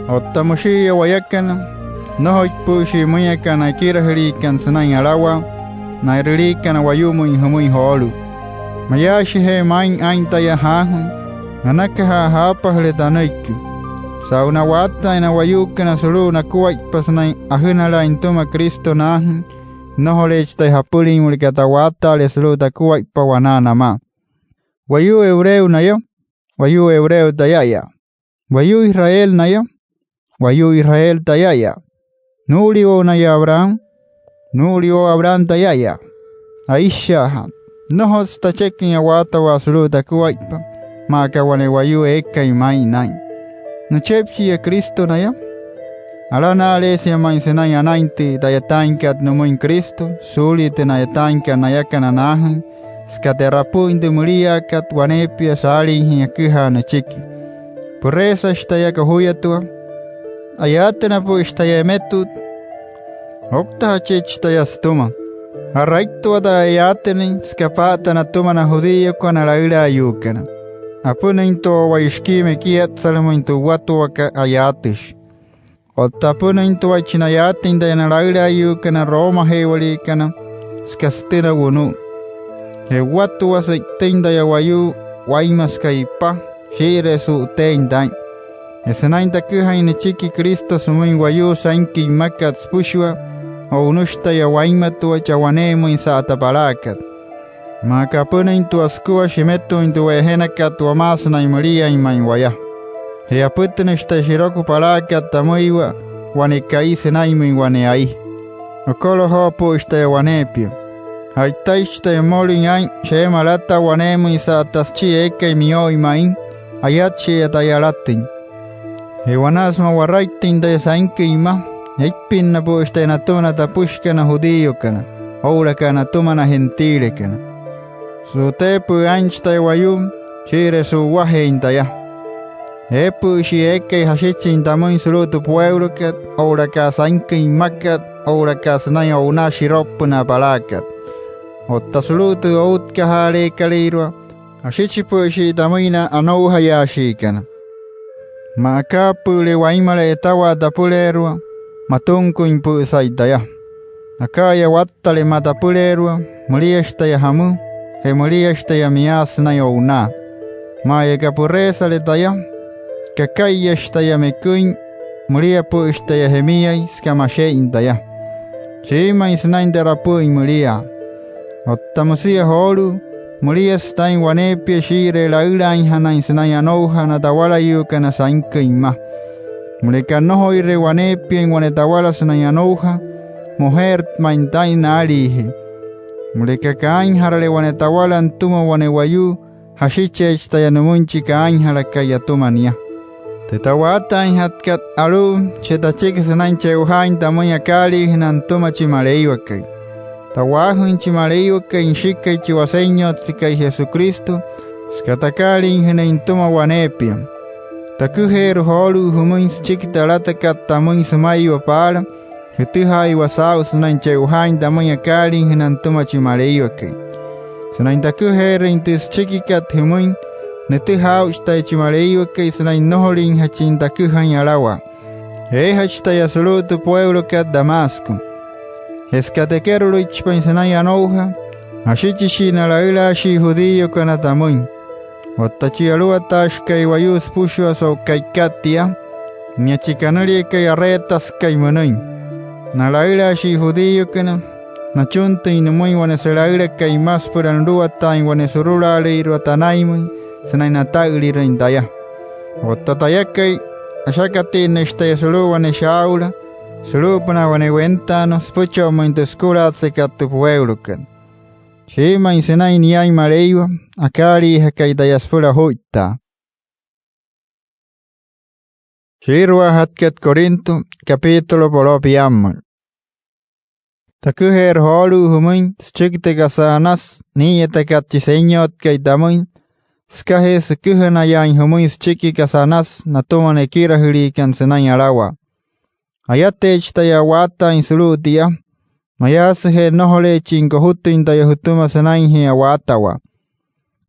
Otta müshi'iya wayakana, nnojoipü'üshii müin aka na ekirajüliikana sünain alawaa, na e'rüliikana wayumüin jümüin joolu'u. Mayaashije ma'i aa'in taya jaajüin, anakaja jaapajüle tanüiki. Saa'u na'waataain na wayuukana sulu'u nakuaippa sünain ajünalaain nütüma Cristo naajüin, nnojoleechi taya japülin müleka ta'waataale sulu'u takuaippa wanaa namaa. ¿Wayuu hebreo naya? ¿Wayuu hebreo taya'aya? ¿Wayuu Israel naya? Wayuu Israel taya'aya. ¿Nuu'uliwo'u naya Abraham? Nuu'uliwo'u Abraham taya'aya. Aisha'ajaa, nnojotsü tacheküin a'waatawaa sulu'u takuaippa maa aka wane wayuu eekai ma'i naa'in. ¿Nüchepchiya Cristo naya? Alana'aleesia ma'i sünain anain tü ta'yataainkat nümüin Cristo suulia tü na'yataainkat nayakana naajüin, süka te'rapü'üin tü müliaakat waneepia saaliijee aküjaa nüchiki. ¿Püreesashi taya kojuyatua? ¿Ayaatünapü'üshi taya emetut? Ouktajacheichi taya sütüma. A'raittua taya ayaatünüin süka paa'ata natüma na judíokana laülaayuukana. Apünüintua wayuu shikii mekiatsalümüin tü watuakat ayaatüshi. Otta apünüintuaichi nayaatüin taya na laülaayuukana Romaje'ewaliikana süka sütüna wunu'u. Je watuwa, sü'itüin taya wayuu wainma süka ipa shii'iree su'uteein taa'in. Je sünain taküjain nüchiki Cristo sümüin wayuu sainküin mmakat süpüshua, o'unüshi taya wainmatua chaa waneemüin sa'ata palaakat. Maa aka apünüintua sükua shimetuuin tü we'ejenakat wamaa sünain müliain ma'i waya. Je apütünüshi taya shiroku palaakat tamüiwa wane ka'i sünainmüin wane ai. Okolojoopü'üshi taya waneepia. Ja'itaichi taya mmolüin aa'in sheema alataa waneemüin sa'ata süchii eekai miyo'uin ma'i, ayatshi'iya taya alatüin. Je wanaa sümaa waraittüin taya sainküin mma, eippinnapü'üshi taya natüma na tapüshikana judíokana oo'ulaka natüma na gentilekana. Su'uteepü'ü aa'inchi taya wayuu shii'iree su'uwajeein taya. Eepü'üshii eekai jashichin tamüin sulu'u tü pueulokat oo'ulaka sainküin mmakat oo'ulaka sünain o'unaa shiro'upünaa palaakat. Otta sulu'u tü outkajaaleekalüirua, ashichipü'üshii tamüin na anoujayaashiikana. Maa akaapü'üle wainmala a'yatawaa tapüleerua, matunküinpü'üsai taya. Aka'aya wattale mma tapüleerua, müliashi taya jamü je müliashi taya miaa sünain o'unaa. Maa aya aka püreesale taya, kaka'iyashi taya meküin, müliapü'üshi taya jemiai süka mashe'in taya. Shiimüin sünain te'rapü'üin müliaa. Otta müsia joolu'u, müliasü taa'in waneepia shii'iree laülaainjanain sünain anoujaa na tawalayuukana sainküin mma. Müleka nnojoire waneepiain wane tawala sünain anoujaa, mojeerü ma'i taa'in naaliijee. Müleka kaainjarale wane tawala nütüma wane wayuu, jashicheechi taya nümüin chi kaainjalakai atüma nia. Tü ta'waataainjatkat alu'u, shia tachiki sünain che'ojaain tamüin akaaliijünaa nütüma chi Maleiwakai. Ta'waajüin chi Maleiwakai, Nüshikai chi Wasenyotsekai Jesucristo, süka takaaliijünüin nütüma waneepia. Taküjeerü joolu'u jümüin süchiki tü alatakat tamüin sümaiwa paala, jütüjaaiwa saa'u sünain che'ojaain tamüin akaaliijünaa nütüma chi Maleiwakai. Sünain taküjeerüin tü süchikikat jümüin, nütüjaa aa'uchi taya chi Maleiwakai sünain nnojolinjachin taküjain alawaa. Eejachi taya sulu'u tü pueulokat Damasco. Je süka tekerolüichipain sünain anoujaa, ashichishii na laülaashii judíokana tamüin. Otta chi aluwataashikai wayuu süpüshua so'u ka'ikat tia, nia chi kanüliakai Aretaskai münüin. Na laülaashii judíokana, nachuntüin nümüin wane sülaülakai mma süpüla nuluwataain wane surulaalüirua tanainmüin sünain nata'ülirüin taya. Otta tayakai, ashakatinnüshi taya sulu'u wane shaaula sulu'upünaa wane wentaana süpüchonmüin tü sükulaatsekat tü pueulokat. Shiimüin sünain niain Maleiwa akaaliijakai taya süpüla ojuittaa. Shiiruajatkat Corinto, capítulo poloo piammüin. Taküjeerü joolu'u jümüin süchiki tü kasa anasü nii'iyatakat chi Senyotkai tamüin, sükajee süküjünayaain jümüin süchiki kasa anasü natüma na ekirajüliikana sünain alawaa. Ayateechi taya a'waataain sulu'u tia, mayaasüje nnojoleechin kojutüin taya jütüma sünainjee a'waatawaa.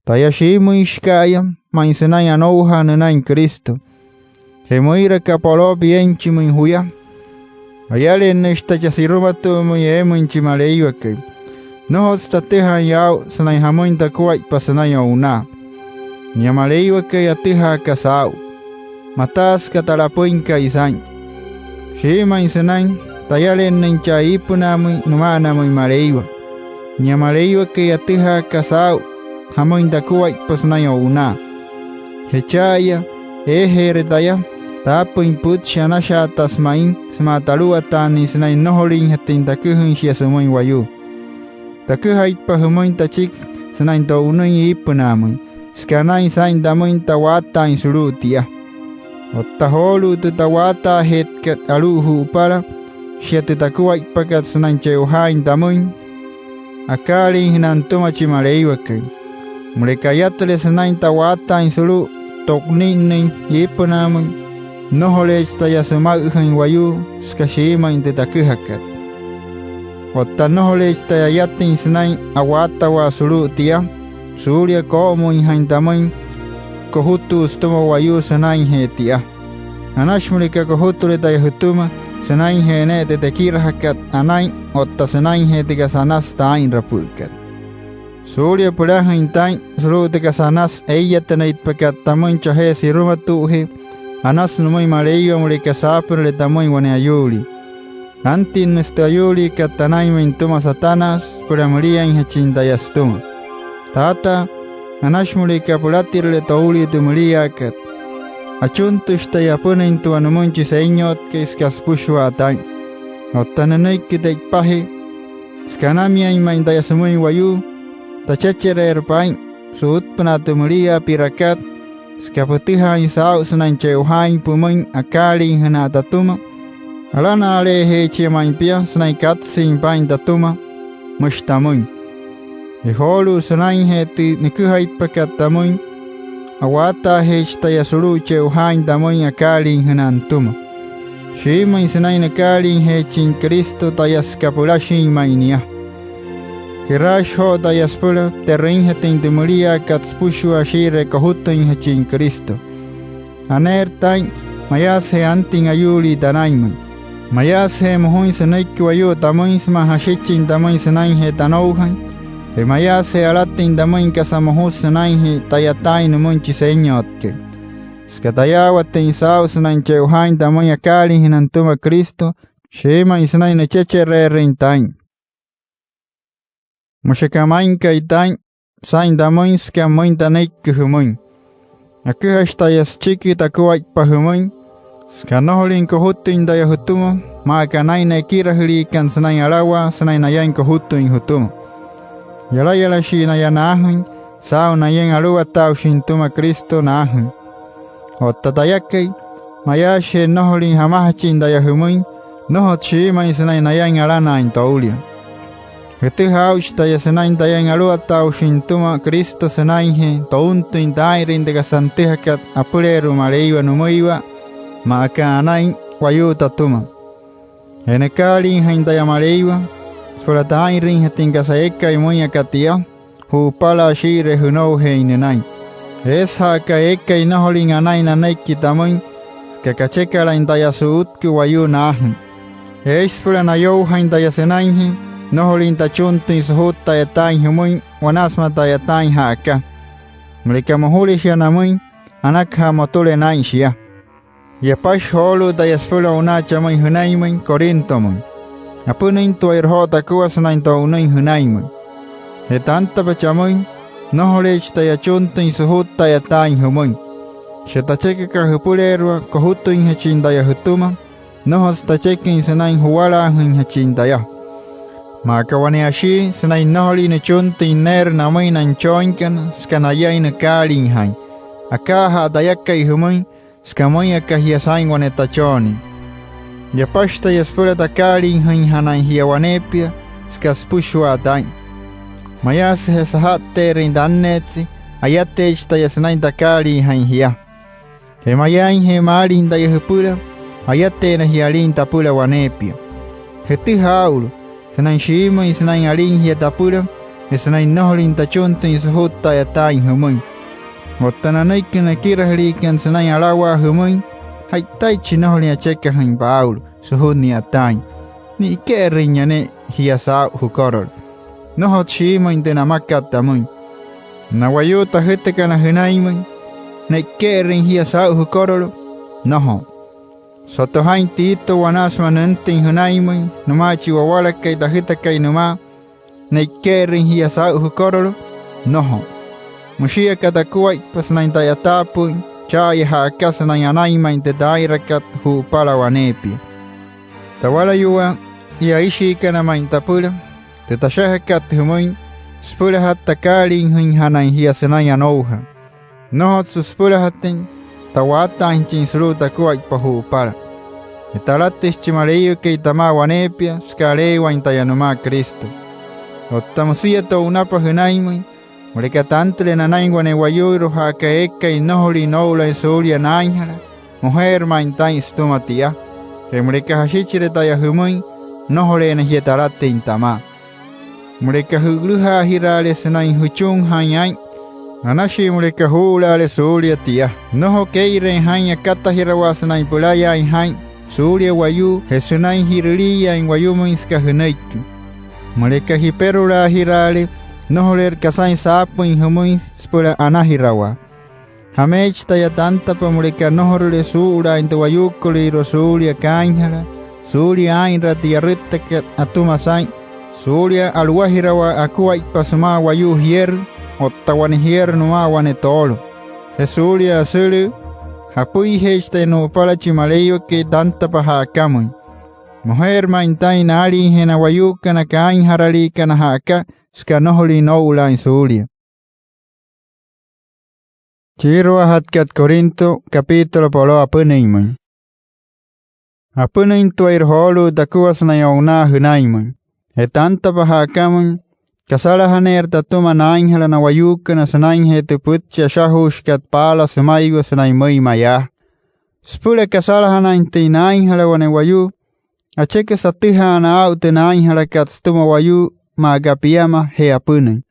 Taya, shiimüinshika'aya ma'i sünain anoujaa nünain Cristo. Je müira aka poloo pienchimüin juya, ayalennüshi taya chaa sirumatu'umüin eemüin chi Maleiwakai. Nnojotsü tatüjaain aa'u sünain jamüin takuaippa sünain o'unaa. Nia Maleiwakai atüjaaka saa'u. Mataasü aka ta'lapüin ka'i saa'in. Shiimüin sünain tayalennüin chaa iipünaamüin nüma'anamüin Maleiwa. Nia Maleiwakai atüjaaka saa'u jamüin takuaippa sünain o'unaa. Je cha'aya, eejeere taya taapüin pütchi anashaatasü ma'i sümaa taluwataannüin sünain nnojolinjatüin taküjain shia sümüin wayuu. Taküjaitpa jümüin tachiki sünain to'unüin iipünaamüin, süka anain saa'in tamüin ta'waataain sulu'u tia. Otta joolu'u tü ta'waataajeetkat alu'u ju'upala, shia tü takuaippakat sünain che'ojaain tamüin akaaliijünaa nütüma chi Maleiwakai. Müleka ayatüle sünain ta'waataain sulu'u to'uninnüin iipünaamüin, nnojoleechi taya süma'üjain wayuu süka shiimüin tü taküjakat. Otta nnojoleechi taya ayatüin sünain a'waatawaa sulu'u tia suulia koo'omüinjain tamüin kojutuu sütüma wayuu sünainjee tia. Anashi müleka kojutüle taya jütüma sünainjee ne'e tü tekirajakat anain otta sünainjee tü kasa anasü taa'inrapü'ükat. Suulia pülajüin taa'in sulu'u tü kasa anasü ee'iyatünüitpakat tamüin chajee sirumatu'ujee, anasü nümüin Maleiwa müleka saapünüle tamüin wane ayuulii. Antinnüsü tü ayuuliikat tanainmüin nütüma Satanás süpüla müliainjachin taya sütüma. Taataa, anashi müleka pülatirüle toulia tü müliaakat, achuntüshi taya apünüintua nümüin chi Senyotkai süka süpüshua taa'in. Otta nünüiki te'ipajee, süka anamiain ma'i taya sümüin wayuu, tachechereerü paa'in su'utpünaa tü müliaa pi'rakat, süka pütüjaain saa'u sünain che'ojaain pümüin akaaliijünaa tatüma. Alana'aleejeechia ma'i pia sünain katsüin paa'in tatüma, müshi tamüin. Je joolu'u sünainjee tü nüküjaitpakat tamüin, a'waataajeechi taya sulu'u che'ojaain tamüin akaaliijünaa nütüma. Shiimüin sünain nükaaliijeechin Cristo taya süka pülashin ma'i nia. Keraashi joo taya süpüla te'rüinjatüin tü müliaakat süpüshua shii'iree kojutüinjachin Cristo. Aneerü taa'in mayaasüje antüin ayuulii tanainmüin. Mayaasüje mojuin sünüiki wayuu tamüin sümaa jashichin tamüin sünainjee tanoujain. Je mayaasüje alatüin tamüin kasa mojusü sünainjee ta'yataain nümüin chi Senyotkai. Süka tayaawatüin saa'u sünain che'ojaain tamüin akaaliijünaa nütüma Cristo, shiimüin sünain nüchechereerüin taa'in. Müshi aka maa'inkai taa'in saa'in tamüin süka müin tanüiki jümüin. Aküjashi taya süchiki takuaippa jümüin, süka nnojolüin kojutüin taya jütüma, maa aka naa'in na ekirajüliikana sünain alawaa sünain nayain kojutüin jütüma. Yalayalashii naya naajüin saa'u nayain aluwataaushin nütüma Cristo naajüin. Otta tayakai, mayaashije nnojolüin jamajachin taya jümüin, nnojotsü shiimüin sünain nayain alanaain toulia. Jütüjaa aa'uchi taya sünain tayain aluwataaushin nütüma Cristo sünainjee tountüin taa'inrüin tü kasa nütüjakat apüleerua Maleiwa nümüiwa, maa aka anain wayuu tatüma. Je nükaaliijain taya Maleiwa süpüla taa'inrüinjatüin kasa eekai müin aka tia ju'upala shii'iree jünoujeein nünain. Eesüja'a aka eekai nnojolüin anain nanüiki tamüin, süka kachekalain taya su'utku wayuu naajüin. Eeshi süpüla nayoujain taya sünainjee nnojolüin tachuntüin sujut ta'yataain jümüin wanaa sümaa ta'yataain ja'aka. Müleka mojule shia namüin, anakaja motüle naa'in shia. Yapashi joolu'u taya süpüla o'unaa chamüin jünainmüin Corintomüin. Apünüintuairü joo takua sünain to'unüin jünainmüin. Je tantapa chamüin, nnojoleechi taya achuntüin sujut ta'yataain jümüin. Shia tachekaka jüpüleerua kojutüinjachin taya jütüma, nnojotsü tacheküin sünain juwalaajüinjachin taya. Maa aka wane ashii sünain nnojolin nüchuntüin neerü namüin na nüchooinkana süka nayain nükaaliijain. Akaajaa tayakai jümüin, süka müin aka jia saa'in wane tachonnii. Yapashi taya süpüla takaaliijüinjanain jia waneepia, süka süpüshua taa'in. Mayaasüje saja'tteerüin tanneetse, ayateechi taya sünain takaaliijain jia. Je mayaainje maalin taya jüpüla, ayateena jia alin tapüla waneepia. Jütüjaa aa'ulu sünain shiimüin sünain alin jia tapüla, je sünain nnojolin tachuntüin sujut ta'yataain jümüin. Otta nanüiki na ekirajüliikana sünain alawaa jümüin, ja'itaichi nnojolin achekajüin Pablo sujut ni'yataain. Ni'ike'erüinya ne'e jia saa'u jükorolo. Nnojotsü shiimüin tü namakat tamüin. Na wayuu tajütakana jünainmüin, ne'ike'erüin jia saa'u jükorolo. Nnojo. Soto jaa'in Tito wanaa sümaa nüntüin jünainmüin nümaa chi wawalakai tajütakai nümaa, ne'ike'erüin jia saa'u jükorolo. Nnojo. Müshii aka takuaippa sünain ta'yataapü'üin, cha'aya ja'aka sünain anain ma'i tü taa'inrakat ju'upala waneepia. Tawalayuwaa, jia aishiikana ma'i tapüla, tü tashajakat jümüin, süpülajatü takaaliijüinjanain jia sünain anoujaa. Nnojotsü süpülajatüin ta'waataainjachin sulu'u takuaippa ju'upala. Je talatüshi chi Maleiwakai tamaa waneepia süka aleewain taya nümaa Cristo. Otta müsia to'unapa jünainmüin, müleka tantüle nanain wane wayuuirua ja'aka eekai nnojolüin noo'ulaain suulia naainjala, mojeerü ma'i taa'in sütüma tia. Je müleka jashichire taya jümüin, nnojoleena jia talatüin tamaa. Müleka jü'ülüjaajiraale sünain jüchunjain aa'in, anashii müleka juu'ulaale suulia tia. Nnojo kee'ireein jaa'in akatajirawaa sünain pülayaain jaa'in suulia wayuu je sünain ji'rüliiyaain wayumüin süka jünüiki. Müleka jiperulaajiraale, nnojoleerü kasain saapüin jümüin süpüla anajirawaa. Jameechi taya tantapa müleka nnojorule suu'ulaain tü wayuukolüirua suulia kaainjalaa, suulia aa'inraa tü yarüttakat atüma saa'in, suulia a'luwajirawaa akuaippa sümaa wayuu jierü otta wane jierü nümaa wane toolo. Je suulia asülüü, japüijeechi taya nu'upala chi Maleiwakai tantapa ja'akamüin. Mojeerü ma'i taa'in naaliijee na wayuukana kaainjaraliikana ja'aka süka nnojolüin noo'ulaain suulia. Chiiruajatkat Corinto, capítulo po'loo apünüinmüin. Apünüintuairü joolu'u takua sünain o'unaa jünainmüin. Je tantapa ja'akamüin, kasalajaneerü tatüma naainjala na wayuukana sünainjee tü pütchi ashajuushikat paala sümaiwa sünain müin mayaa: Süpüla kasalajanainjatüin naainjala wane wayuu, acheküsü atüjaana aa'u tü naainjalakat sütüma wayuu maa aka piama je apünüin.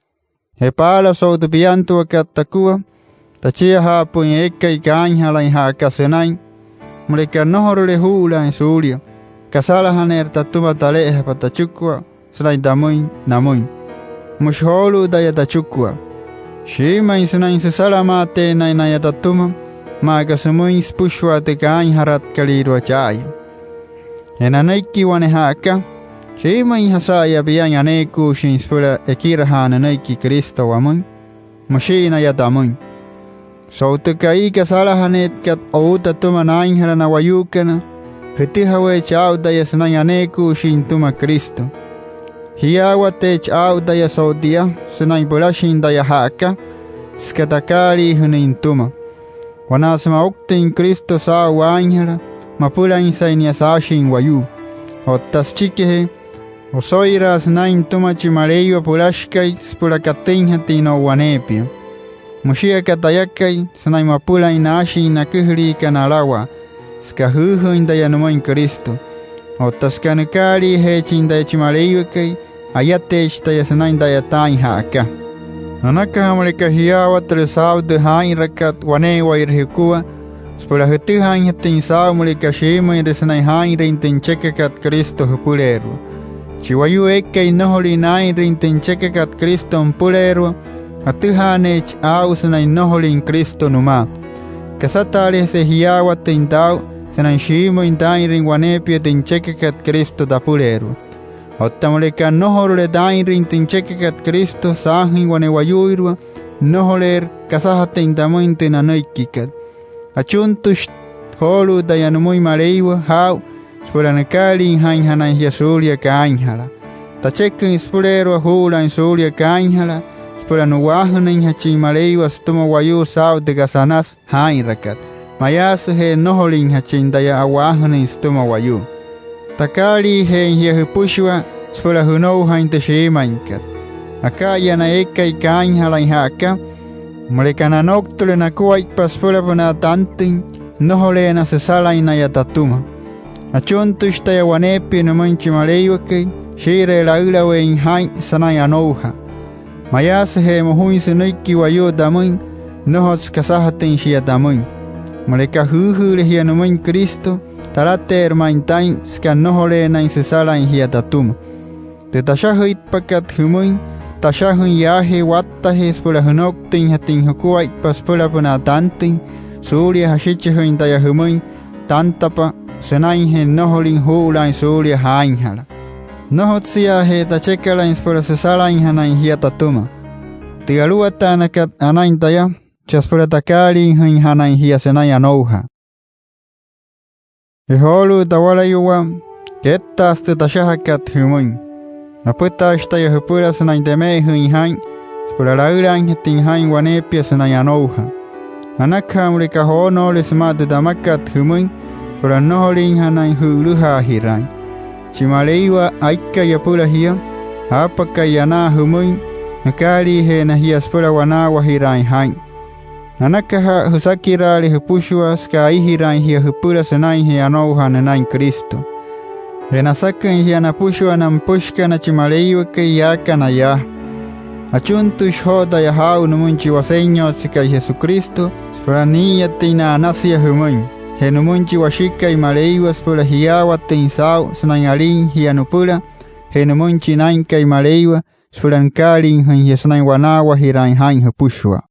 Je paala so'u tü piantuakat takua, tachiajaapü'üin eekai kaainjalain ja'aka sünain: Müleka nnojorule juu'ulaain suulia, kasalajaneerü tatüma tale'ejapa tachikua sünain tamüin namüin. Müshi joolu'u taya tachikua: Shiimüin sünain süsalamaateenain naya tatüma, maa aka sümüin süpüshua tü kaainjaratkalüirua cha'aya. Je nanüiki wane ja'aka: Shiimüinjasa'aya piain aneekuushin süpüla ekirajaa nünüiki Cristo wamüin. Müshii naya tamüin: So'u tü ka'i kasalajaneetkat o'u tatüma naainjala na wayuukana, jütüjaweechi aa'u taya sünain aneekuushin nütüma Cristo. Jiyaawateechi aa'u taya so'u tia sünain pülashin taya ja'aka, süka takaaliijünüin nütüma. Wanaa sümaa ouktüin Cristo saa'u waainjala, mapülainsai nia saashin wayuu. Otta süchikijee, oso'iraasü naa'in nütüma chi Maleiwa pülashikai süpüla katüinjatüin no'u waneepia. Müshii aka tayakai, sünain mapülain naashin na aküjüliikana alawaa, süka jüüjüüin taya nümüin Cristo. Otta süka nükaaliijeechin taya chi Maleiwakai, ayateechi taya sünain ta'yataain ja'aka. Anakaja müleka jiyaawatüle saa'u tü jaa'inrakat wane'ewaire jukua, süpüla jütüjaainjatüin saa'u müleka shiimüinre sünain jaa'inrüin tü nüchekakat Cristo jüpüleerua. Chi wayuu eekai nnojolüin naa'inrüin tü nüchekakat Cristo nüpüleerua, atüjaaneechi aa'u sünain nnojolüin Cristo nümaa. Kasataalejese jiyaawatüin taa'u sünain shiimüin taa'inrüin waneepia tü nüchekakat Cristo tapüleerua. Otta müleka nnojorule taa'inrüin tü nüchekakat Cristo saajüin wane wayuuirua, nnojoleerü kasajatüin tamüin tü nanüikikat. Achuntüshi joolu'u taya nümüin Maleiwa jaa'u süpüla nükaaliijainjanain jia suulia kaainjalaa. Tacheküin süpüleerua juu'ulaain suulia kaainjalaa süpüla nu'waajünüinjachin Maleiwa sütüma wayuu saa'u tü kasa anasü jaa'inrakat, mayaasüje nnojolinjachin taya a'waajünüin sütüma wayuu. Takaaliijeein jia jüpüshua süpüla jünoujain tü shiimüinkat. Aka'aya na eekai kaainjalain ja'aka, müleka nanouktüle nakuaippa süpülapünaa tantüin, nnojoleena süsalain naya tatüma. Achuntüshi taya waneepia nümüin chi Maleiwakai, shii'iree laülaweein jaa'in sünain anoujaa. Mayaasüje mojuin sünüiki wayuu tamüin, nnojotsü kasajatüin shia tamüin. Müleka jüüjüüle jia nümüin Cristo, talateerü ma'i taa'in süka nnojoleenain süsalain jia tatüma. Tü tashajüitpakat jümüin, tashajüin yaajee wattajee süpüla jünouktüinjatüin jukuaippa süpülapünaa tantüin, suulia jashichijüin taya jümüin tantapa sünainjee nnojolüin juu'ulaain suulia jaainjala. Nnojotsüyaaje tachekalain süpüla süsalainjanain jia tatüma. Tü aluwataanakat anain taya, chaa süpüla takaaliijüinjanain jia sünain anoujaa. Je joolu'u tawalayuwaa, kettaasü tü tashajakat jümüin. Napütaashi taya jüpüla sünain teme'ejüin jaa'in süpüla laülaainjatüin jaa'in waneepia sünain anoujaa. Anakaja müleka joonoole sümaa tü tamakat jümüin süpüla nnojoliinjanain jü'ülüjaajiraain. Chi Maleiwa aikai apüla jia, aapakai anaa jümüin, nükaaliijeena jia süpüla wanaawajiraain jaa'in. Anakaja jüsakiraale jüpüshua süka aijiraain jia jüpüla sünainjee anoujaa nünain Cristo. Je nasaküin jia napüshua na nüpüshikana chi Maleiwakai yaakana yaa. Achuntüshi joo taya jaa'u nümüin chi Wasenyotsekai Jesucristo süpüla nii'iyatüin na'anasia jümüin, je nümüin chi Washikai Maleiwa süpüla jiyaawatüin saa'u sünain alin jia nüpüla, je nümüin chi Naa'inkai Maleiwa süpüla nükaaliijüin jia sünain wanaawajiraain jaa'in jüpüshua.